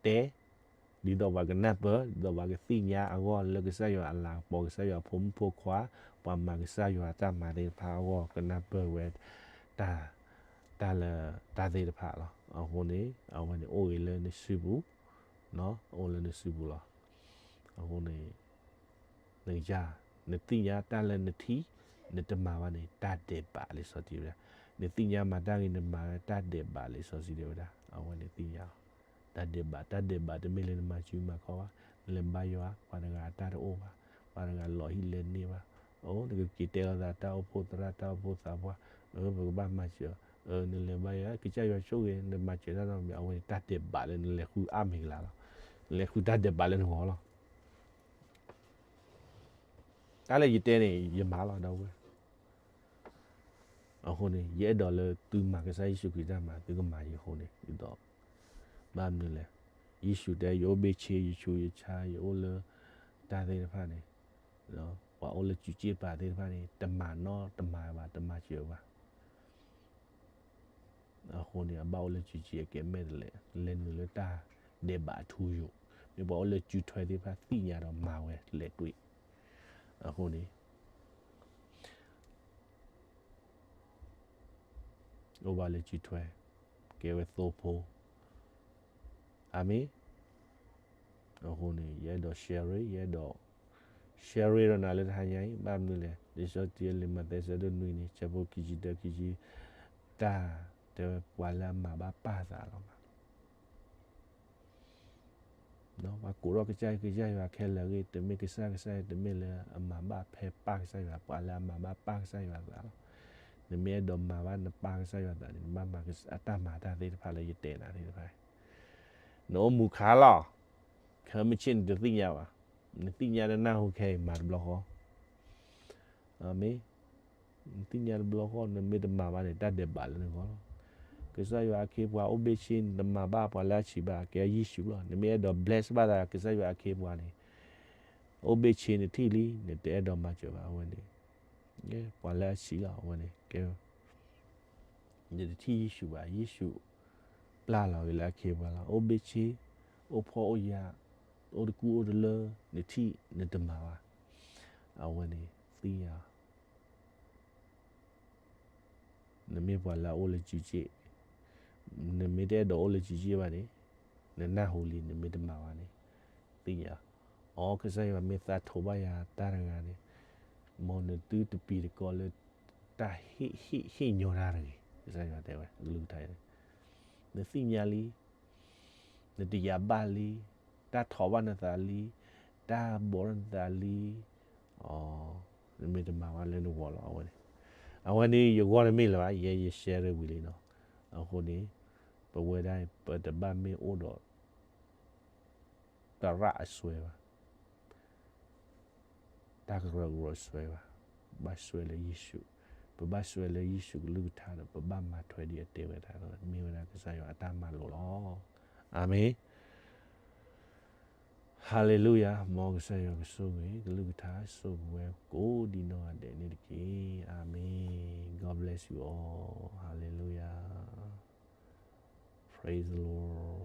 တဲ, ဒ်သိးပှၤကနၢ်ပၢၢ် ဒ်သိးပှၤကသ့ၣ်ညါအဂီၢ်လၢကစၢ်ယွၤအလၤကပီၤ ကစၢ်ယွၤအဖိမုၣ်ဖိခွါ ပှၤမၤကစၢ်ယွၤတၢ်မၤသ့ၣ်တဖၣ်အဂီၢ် ကနၢ်ပၢၢ်ဝဲ တၢ် တၢ်လၢ တၢ်သ့ၣ်တဖၣ်လီၤ. အဃိန့ၣ် အဝဲန့ၣ်အိၣ်ဂ့ၤလၢနစုပူၤ, အိၣ်လၢနစုပူၤလီၤ. အဃိန့ၣ် နကစၢ် နသ့ၣ်ညါတၢ်လၢနထံၣ် နတမၤဘၣ်န့ၣ် တၢ်ဒဲးဘးလံာ်စီဆှံတဲဝဲဒၣ်, နသ့ၣ်ညါမၤတၢ်ဂ့ၤ နမၤတၢ်ဒဲးဘးလံာ်စီဆှံတဲဝဲဒၣ် အဝဲန့ၣ်သ့ၣ်ညါလီၤ. တၢ်ဒဲးဘး တၢ်ဒဲးဘးတမ့ၢ်လၢနမၤစုမၤခီဘၣ်, နလဲၤဘါယွၤ ပှၤတဂၤအတၢ်တအိၣ်ဘၣ်, ပှၤတဂၤလီၤဟံၣ်လဲၤန့ၢ်ဘၣ်, အိ နကက့ၤတဲလိာ်သးတၢ်အိၣ်ဖှိၣ်သရၣ် တၢ်အိၣ်ဖှိၣ်သးပှၢ်, အၢ ပကဘၣ်မၤစၢၤ, အၢ နလဲၤဘါယွၤ ကစၢ်ယွၤဆိၣ်ဂ့ၤ နမၤစၢၤတၢ်နီတမံၤ အဝဲန့ၣ်တၢ်ဒဲးဘးလၢနလဲၤဃုအါမ့ၢ်ကလၤလီၤ. နလဲၤဃုတၢ်ဒဲးဘးလၢနဂီၢ်လီၤ. တၢ်လၢယတဲန့ၣ် ယမၤလီၤ ဒီပုၢ်ဝဲၢ် အဃိန့ၣ် ယအဲၣ်ဒိးလၢသုမၤကစၢ်ယ့ၣ်ၡူးခရံာ်တၢ်မၤ သုကမၤယၤအဃိန့ၣ် ဒ်သိး ဘၣ်မနုၤလဲၣ်, ယ့ၣ်ၡူးတဲ ယအိၣ်ဘ့ၣ်ဆ့ ယဆူးယဆါ ယအိၣ်လၢ တၢ်သ့ၣ်တဖၣ်န့ၣ် ပှၤအိၣ်လၢစုစ့ၣ်ပၤသ့ၣ်တဖၣ်န့ၣ် တမၤနီတမၤဘၣ် တမၤစၢၤဘၣ်. အဃိန့ၣ် အဘၣ်အိၣ်လၢစုစ့ၣ်အကဲမဲာ်တလဲး လဲၤနုာ်လၢတၢ်ဒဲးဘးအထူယိာ်, မ့ၢ်ပှၤအိၣ်လၢစုထွဲသ့ၣ်တဖၣ်သ့ၣ်ညါဒီးမၤဝဲလဲၤတွံၣ်. အဃိန့ၣ် အိၣ်ဘၣ်လၢစုထွဲ ကဲဝဲသိဖိ အၤမ့ၣ်. အဃိန့ၣ် ယအဲၣ်ဒိး share, ယအဲၣ်ဒိး share ဒီးနၤလၢတဟါညါအံၤ ဘၣ်မနုၤလဲၣ်, လံာ်စီဆှံလံာ်မးသဲဆၢဒိၣ်နွံန့ၣ် ဆၢဖိခံဆံတၢ ခံဆံ တၢ်တဲဝဲ ပှၤလၢအမၤဘၣ်ပၢ်သးလီၤမး ပှၤကိးထီၣ်ကစၢ် ကစၢ်ယွၤခဲလၢာ်ဂ့ၤ တမ့ၢ်ကစၢ် ကစၢ်ယွၤ တမ့ၢ်လၢအမၤဘၣ်ဖဲပၢ်ကစၢ်ယွၤ ပှၤလၢအမၤဘၣ်ပၢ်ကစၢ်ယွၤသးလီၤ. နမ့ၢ်အဲၣ်ဒိးမၤဘၣ်နပၢ်ကစၢ်ယွၤသးန့ၣ် နဘၣ်မၤအတၢ်မၤတၢ်သ့ၣ်တဖၣ်လၢယတဲနၤသ့ၣ်တဖၣ် နအိၣ်မူခါလီၤ. ခဲမုၢ်ဆ့ၣ်နတသ့ၣ်ညါဘၣ်. နသ့ၣ်ညါနနၢ်ဟူခဲအံၤ မၤတဘျီဃီ. အၤမ့ၣ်. နသ့ၣ်ညါတဘျီဃီ နမ့ၢ်တမၤဘၣ်န့ၣ် တၢ်ဒဲးဘးလၢနဂီၢ်လီၤ. ကစၢ်ယွၤအခ့အပှၤအိၣ်ဘ့ၣ်ဆ့ နတမၤဘၣ်ပှၤလၢအဆံးဘၣ် ကဲယ့ၣ်ၡူးလီၤ. နမ့ၢ်အဲၣ်ဒိး bless ဘၣ်သးကစၢ်ယွၤအခ့အပှၤန့ၣ် အိၣ်ဘ့ၣ်ဆ့နထံၣ်လံ နတအဲၣ်ဒိးမၤစၢၤဘၣ်အဝဲန့ၣ် ပှၤလၢအဆံးလီၤ အဝဲန့ၣ် ကဲ နတထံၣ်ယ့ၣ်ၡူးဘၣ် ယ့ၣ်ၡူး ပျၢ်လီၤက့ၤလၢအခ့အပှၤလီၤ. အိၣ်ဘ့ၣ်ဆ့ အိၣ်ဖှီၣ်အိၣ်ယာ် အိၣ်တကူၣ်အိၣ်တလၢ နထံၣ် နတမၤဘၣ်. အဝဲန့ၣ်သ့ၣ်ညါ နမ့ၢ်ပှၤလၢအအိၣ်လၢစုစ့ၣ်, နမ့ၢ်တအဲၣ်ဒိးအိၣ်လၢစုစ့ၣ်ဘၣ်န့ၣ်, နနၢ်ဟူလံ နမ့ၢ်တမၤဘၣ်န့ၣ်, သ့ၣ်ညါ, အိ ကစၢ်ယွၤမ့ၢ်သးထိးဘၣ်ယၤတၢ်တဂၤန့ၣ်, မ်နသုတပံၤတကီလၢတၢ်ဟ့ၣ်ဟ့ၣ်ဟ့ၣ်ညီတၢ်တဂ့ၤ, ကစၢ်ယွၤတဲဝဲ ကလုၢ်ကထါန့ၣ်, နသ့ၣ်ညါလံ, နတယာ်ဘၣ်လံ, တၢ်ထိးဘၣ်နသးလံ, တၢ်ဘီးနသးလံ, အိ နမ့ၢ်တမၤဘၣ်လၢနဂီၢ်လီၤ အဝဲန့ၣ်, အဝဲန့ၣ်ယဂီၢ်တမ့ၢ်လၢၤဘၣ် ယဲယ share ဝံၤလံနီၤ, အဃိန့ၣ်, ပဝဲဒၣ် ပတဘၣ်မ့ၢ်အိၣ်ဒီး သရၣ်အစွဲဘၣ်, တၢ်ကရၢကရိအစွဲဘၣ်, ဘၣ်စွဲလၢယ့ၣ်ၡူး, ပဘၣ်စွဲလၢယ့ၣ်ၡူးကလုၢ်ကထါဒီး ပဘၣ်မၤထွဲဒ်အတဲဝဲဒၣ်, မ့ၢ်ဝဲဒၣ်ကစၢ်ယွၤအတၢ်မၤလိာ်လီၤ. အၤမ့ၣ်. ဟၤလ့လူယၤ, မ်ကစၢ်ယွၤကဆိၣ်ဂ့ၤ ကလုၢ်ကထါဆိၣ်ဂ့ၤဝဲကိးဒံနီၢ်ဂၤဒဲးန့ၣ်တက့ၢ်. အၤမ့ၣ်. God bless you all. Hallelujah. Praise the Lord.